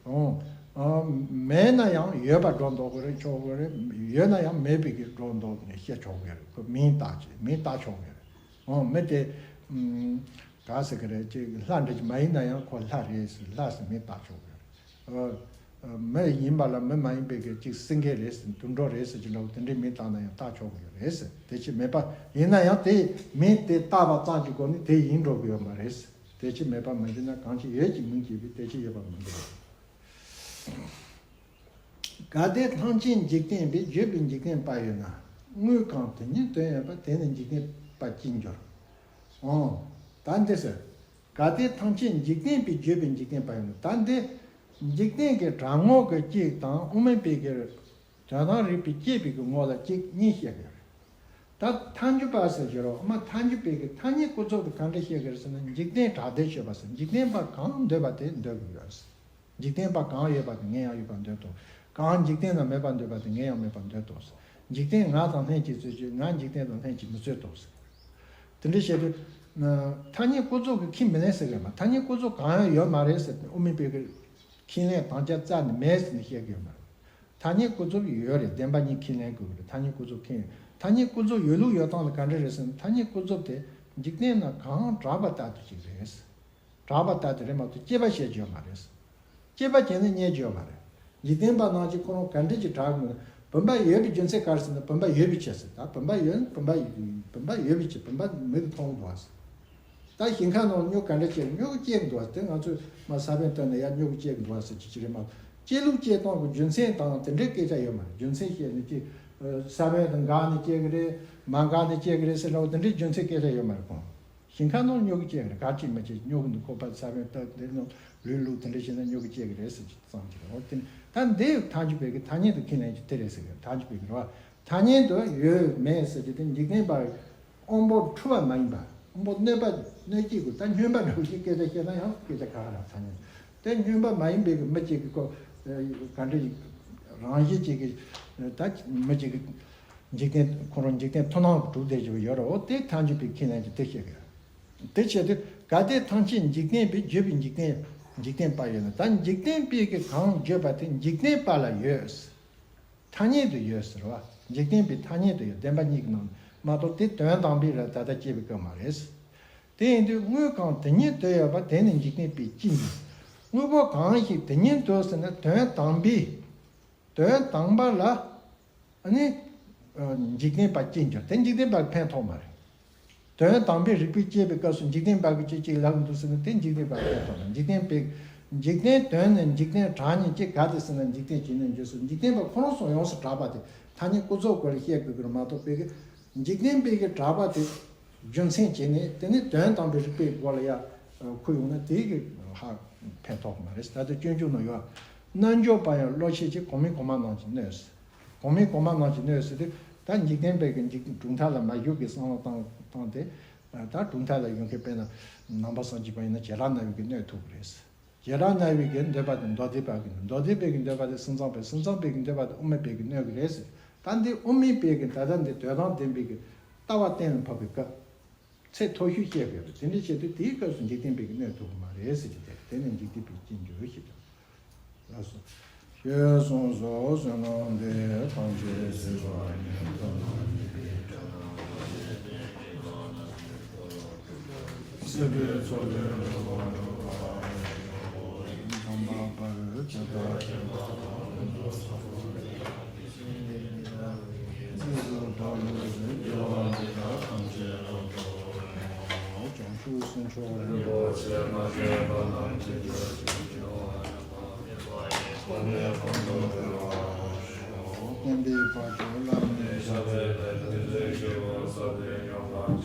བ། ཨོ། ཨ་མེད་ན་ཡང་ཡོད་པ་སྒྲོ་འདོགས་དགོས་རེད། ཆོག་གི་རེད། ཡོད་ན་ཡང་མེད་པའི་གི་སྒྲོ་འདོགས་ནས་བཤད་ཆོག་གི་རེད། ཁོ་མིང་བཏགས་ཀྱི་མིང་བཏགས་ཆོག་གི་རེད། ཨོ་མི་དེ་ཨམ་ག་ཟེར་གི་རེད། ཅིག་ལྷ་འདྲ་ཅིག་མ་ཡིན་ན་ཡང་ཁོ་ལྷ་རེད་ཟེར། ལྷ་ཟེར་མིང་བཏགས་ཆོག་གི་རེད། ཨ་ཨ་མི་ཡིན་པ་ལ་མི་མ་ཡིན་པའི་གི་ཅིག་སེང་གེ་རེད་ཟེར། དུད་འགྲོ་རེད་ཟེར་གྱི་འདྲ་བོ་དེ་འདྲའི་མིང་བཏགས་ན་ཡང་བཏགས་ཆོག་གི་རེད་ཟེར། དེ་ཕྱིར་མེད་པ་ཡིན་ན་ཡང་དེ་མིང་དེ་བཏགས་པ་ཙམ་གྱི་སྒོ་ནས་དེ་ཡིན་འགྲོ་གི་ཡོད་མ་རེད་ཟེར། དེ་ཕྱིར་མེད་པར་མི་འགྱུར་ན། གང་ཕྱིར་ཡོད་ཅེས་མིང་བགྱིས་པའི། དེ་ཕྱིར་ཡོད་པར་མི་འགྱུར་རོ། གལ་ཏེ་ཐམས་ཅད་འཇིག་རྟེན་པའི། བརྗོད་པའི་འཇིག་རྟེན་པ་ཡོད་ན། དངོས་གང་དེ་ཉིད་དོན་ཡོད་པ། དེ་ནི་འཇིག་རྟེན་པ་ཅིར་འགྱུར། འོ། ད་འདི་ཟེར། གལ་ཏེ་ཐམས་ཅད་འཇིག་རྟེན་པའི། བརྗོད་པའི་འཇིག་རྟེན་པ་ཡོད་ན། ད་འདི་འཇིག་རྟེན་གྱི་གྲགས་ངོ་གི་གཅིག་དང་། དབུ་མའི་པའི་གི་དོན་དམ་རིགས་པས་དཔྱད་པའི་གི་ངོ་ལ་གཅིག་གཉིས་བཤད་ཀྱི་རེད། ད་ཐལ་འགྱུར་པ་ཟེར་གྱི་རོ། མ་ཐལ་འགྱུར་པའི་གི་ཐ་སྙད་ཀུན་རྫོབ་དེ་ག་འདྲ་བཤད་ཀྱི་རེད་ཟེར་ན། འཇིག་རྟེན་གྲགས་སྡེ་ཤོད་པ་ཟེར། འཇིག་རྟེན་པ་གང་འདོད་པ་དེ་འདོད་ཀྱི་ཡོད་ཟེར། འཇིག་རྟེན་པ་གང་ཡོད་པ་དེ་ངས་ཡང་ཡོད་པར་འདོད་དོ། གང་འཇིག་རྟེན་ན་མེད་པར་འདོད་པ་དེ་ངས་ཡང་མེད་པར་འདོད་དོ་ཟེར། འཇིག་རྟེན་ང་དང་ལྷན་ཅིག་རྩོད་ཅིག་ང་འཇིག་རྟེན་དང་ལྷན་ཅིག་མི་རྩོད་དོ་ཟེར། དེ་འདྲ་བཤད་དུས། ཐ་སྙད་ཀུན་རྫོབ་ཀྱི་ཁས་མི་ལེན་ཟེར་གི་མ། ཐ་སྙད་ཀུན་རྫོབ་གང་ཡང་ཡོད་མ་རེད་ཟེར་ཏེ་དབུ་མའི་པའི་གི་ཁས་ལེན་དམ་བཅའ་རྩ་ནས་མེད་ཟེར་ནས་བཤད་གི་ཡོད་མ་རེད། ཐ་སྙད་ཀུན་རྫོབ་ཡོད་རེད། བདེན་པ་གཉིས་ཁས་ལེན་དགོས་ཀྱི་རེད། ཐ་སྙད་ཀུན་རྫོབ་ཁས། ཐ་སྙད་ཀུན་རྫོབ་ཡོད་ལུགས་ཡོད་སྟངས་དེ་ག་འདྲ་རེད་ཟེར་ན། ཐ་སྙད་ཀུན་རྫོབ་དེ་འཇིག་རྟེན་ན་གང་གྲགས་པ་ལྟར་དུ་ཅིག་རེད། གྲགས་པ་ལྟར་དུ་རེད་མ་གཏོགས་སྐྱེས་པ་བྱས་ཀྱི་ཡོད་མ་རེད། སྐྱེས་པ་བྱས་ནས་རྙེད་ཀྱི་ཡོད་མ་རེད། འཇིག་རྟེན་པ་རྣམས་ཀྱིས་ཁོ་རང་ག་འདྲ་ཅིག་གྲགས་ཀྱི་ཡོད་ན། བུམ་པ་ཡོད་པའི་རྒྱུ་མཚན་ག་རེ་ཟེར་ན། བུམ་པ་ཡོད་པའི་ཕྱིར་ཟེར། ད་བུམ་པ་ཡོད་ན་བུམ་པ་ཡོད། བུམ་པ་ཡོད་པའི་ཕྱིར། བུམ་པ་མིག་གིས་མཐོང་གི་འདུག་ཟེར། ད་ཞིང་ཁ་ནང་སྨྱུག་ག་འདྲ་སྐྱེས། སྨྱུག་གིས་སྐྱེ་གི་འདུག་ཟེར། དེ་ང་ཚོས་མ་ས་བོན་བཏབ་ནས་ཡར་སྨྱུག་གིས་སྐྱེ་གི་འདུག་ཟེར་གྱི་ཅི་རེད་མ། སྐྱེ་ལུགས་སྐྱེ་སྟངས་ཀྱི་རྒྱུ་མཚན་དང་དེ་འདྲའི་སྐད་ཆ་ཡོད་མ་རེད། རྒྱུ་མཚན་བཤད་ནས་ཅི། ས་བོན་དེ་འགགས་ནས་སྐྱེ་གི་རེད། མ་འགགས་ནས་སྐྱེ་གི་རེད་ཟེར་འདྲ་བོ་དེ་འདྲའི་རྒྱུ་མཚན་སྐད་ཆ་ཡོད་མ་རེད་ཁོང་། ཞིང་ཁ་ནང་སྨྱུག་གིས་སྐྱེ་གི་རེད། ག་ཅིག་མི་ཅིག་སྨྱུག་གི་འདུག་ཁོག་པ་ས་བོན་བཏབ་དེ་ནང་ལུས་བླུགས་དེ་འདྲ་བྱས་ན་སྨྱུག་གིས་སྐྱེ་གི་རེད་ཟེར་གྱི་ཙམ་ཅིག་རེད། འོ་དེ་ད་འདི་ཐལ་འགྱུར་བའི་གི་ཐ་སྙད་དུ་ཁས་ལེན་གྱི་དེ་རེད་ཟེར་གི། ཐལ་འགྱུར་བའི་གི་རེད་བ། ཐ་སྙད་དུ་ཡོད་མེད་ཟེར་གྱི་དེ་འཇིག་རྟེན་པ་དབང་པོ་འཁྲུལ་བ་མ་ཡིན་པ། དབང་པོ་གནོད་པ་གནོད་བྱེད་དགོས། ད་སྨྱོན་པ་འདྲ་བོ་ཞིག་སྐད་ཆ་བཤད་ན་ཡང་སྐད་ཆ་ཁ་ཁ་རང་ཐ་སྙད་དེ་སྨྱོན་པ་མ་ཡིན་པའི་གི་མི་གཅིག་གི་ཁོ་ག་འདྲ་ཞིག་རང་བཞིན་གཅིག་གི་ད་མི་གཅིག་གི་འཇིག་རྟེན་ཁོ་རང་འཇིག་རྟེན་མཐོང་སྣང་གི་གྲུབ་བསྡད་ཀྱི་ཡོད་རེད། འོ་དེ་ཐལ་འགྱུར་བའི་ཁས་ལེན་གྱི་དེ་བཤད་གི། དེ་བྱེད་དུས་གལ་ཏེ་ཐམས་ཅད་འཇིག་རྟེན་པའི། བརྗོད་པའི་འཇིག་རྟེན། འཇིག་རྟེན་པ་ཡོད་ན། ད་འཇིག་རྟེན་པའི་གི་གང་བརྗོད་པ་དེ་འཇིག་རྟེན་པ་ལ་ཡོད། ཐ་སྙད་དུ་ཡོད་ཟེར་བ། འཇིག་རྟེན་པའི་ཐ་སྙད་དུ་ཡོད། བདེན་པ་གཉིས་ཀྱི་ནང་ནས་མ་གཏོགས་དེ་དོན་དམ་པའི་ར་ད་ལྟ་སྐྱེས་པའི་སྐབས་མ་རེད། དེ་ཡིན་དུས་དངོས་གང་དེ་ཉིད་དུ་ཡོད་པ། དེ་ནི་འཇིག་རྟེན་པས་ཅི་འགྱུར། དངོས་པོ་གང་ཞིག་དེ་ཉིད་དུ་ཟེར་ན་དོན་དམ་པའི། དོན་དམ་པ་ལ་ཨ་ནི་འཇིག་རྟེན་པ་ཅི་འགྱུར། དེ་འཇིག་རྟེན་པ་ཕན་ཐོགས་མ་རེད། དོན་དམ་པའི་རིགས་པས་དཔྱད་པའི་སྐབས་སུ་འཇིག་རྟེན་པ་གིས་ཅི་ཅིག་ལབ་འདུག་ཟེར་ན་དེ་འཇིག་རྟེན་པ་ཕན་ཐོགས་མ་རེད། འཇིག་རྟེན་པའི་འཇིག་རྟེན་དོན་ནི་འཇིག་རྟེན་གྲགས་ཉིད་ཀྱི། གལ་ཏེ་ཟེར་ན་འཇིག་རྟེན་ཇི་སྙེད་འཇོག་ཟེར། འཇིག་རྟེན་པ་ཁོ་རང་སོང་ཡོངས་སུ་གྲགས་པ་དེ་ཐ་སྙད་ཀུན་རྫོབ་སྐོར་ལ་བཤད་དགོས་ཀྱི་རེད་མ་གཏོགས་པའི་གི་འཇིག་རྟེན་པའི་གི་གྲགས་པ་དེ་རྒྱུ་མཚན་བྱས་ནས་དེ་ནི་དོན་དམ་པའི་རིགས་པའི་སྒོ་ལ་ཡ་ཁུར་ཡོང་ན་དེའི་གི་ཧ་ཕན་ཐོགས་མ་རེད། ད་ལྟ་སྤྱོད་འཇུག་ནང་ཡོད། རྣལ་འབྱོར་པ་ཡང་བློ་ཆེ་ཆེ། གོང་མའི་གོང་མ་རྣམས་ཀྱིས་གནོད་ཟེར། གོང་མའི་གོང་མ་རྣམས་ཀྱིས་གནོད་ཟེར་དུས་ད་འཇིག་རྟེན་པའི་གི་འཇིག་གྲུབ་མཐའ་ལ་མ་ཞུགས་པའི་བསམ་བློ་བཏང་བཏང་སྟེ། ད་གྲུབ་མཐའ་ལ་ཞུགས་མཁན་དཔེར་ན་ནང་པ་སངས་རྒྱས་པ་ཡིན་ན་བྱེ་བྲག་སྨྲ་བའི་གི་གནོད་ཐུབ་ཀྱི་རེད། བྱེ་བྲག་སྨྲ་བའི་གི་འདོད་པ་དེ་མདོ་སྡེ་པ་གི། མདོ་སྡེ་པའི་གི་འདོད་པ་དེ་སེམས་ཙམ་པའི། སེམས་ཙམ་པའི་གི་འདོད་པ་དེ་དབུ་མའི་པའི་གི་གནོད་ཀྱི་རེད་ཟེར། ད་འདི་དབུ་མའི་པའི་གི་ད་ལྟ་འདི་དོན་དམ་བདེན་པའི་གི་ལྟ་བ་གཏན་ལ་ཕབ་པའི་སྐབས། ཚད་མཐོ་ཤོས་བཤད་དགོས་རེད། དེ་འདྲ་བྱེད་དུས་དེའི་སྐབས་སུ་འཇིག་རྟེན་པའི་གི་གནོད་ཐུབ་ཀྱི་མ་རེད་ཟེར་གྱི། དེ་དེ་ནི་འཇིག་རྟེན་པས་ཅི་འགྱུར་ཞེས་བྱ། ལགས་སོ། ཞེས་གསུངས་སོ། བསོད་ནམས་འདི་ཡིས་ཐམས་ཅད་གཟིགས་པ་ཉིད། སྲིད་པའི་མཚོ་ལས་འགྲོ་བ་སྒྲོལ་བར་ཤོག། འཇམ་དཔལ་དཔའ་བོས་ཇི་ལྟར་མཁྱེན་པ་དང་། དེ་བཞིན་གཤེགས་པ་ཐམས་ཅད་ཀྱིས་རྗེས་སུ་བདག་བསྔོ་ཞིང་། དགེ་བ་ སྟོན་པའི་བར་དུ་བླ་མེད་ཞབས་པད་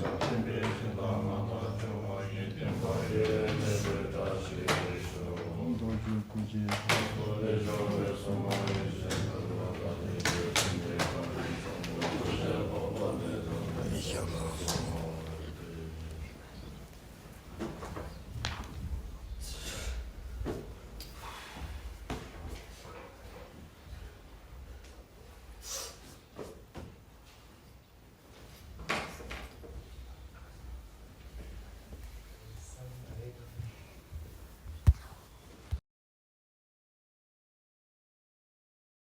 བརྟན་པའི་ཚེ་ཐར་མ་ཐར་སྐྱོང་བ་ཡི་བསྟན་པ་ཡི།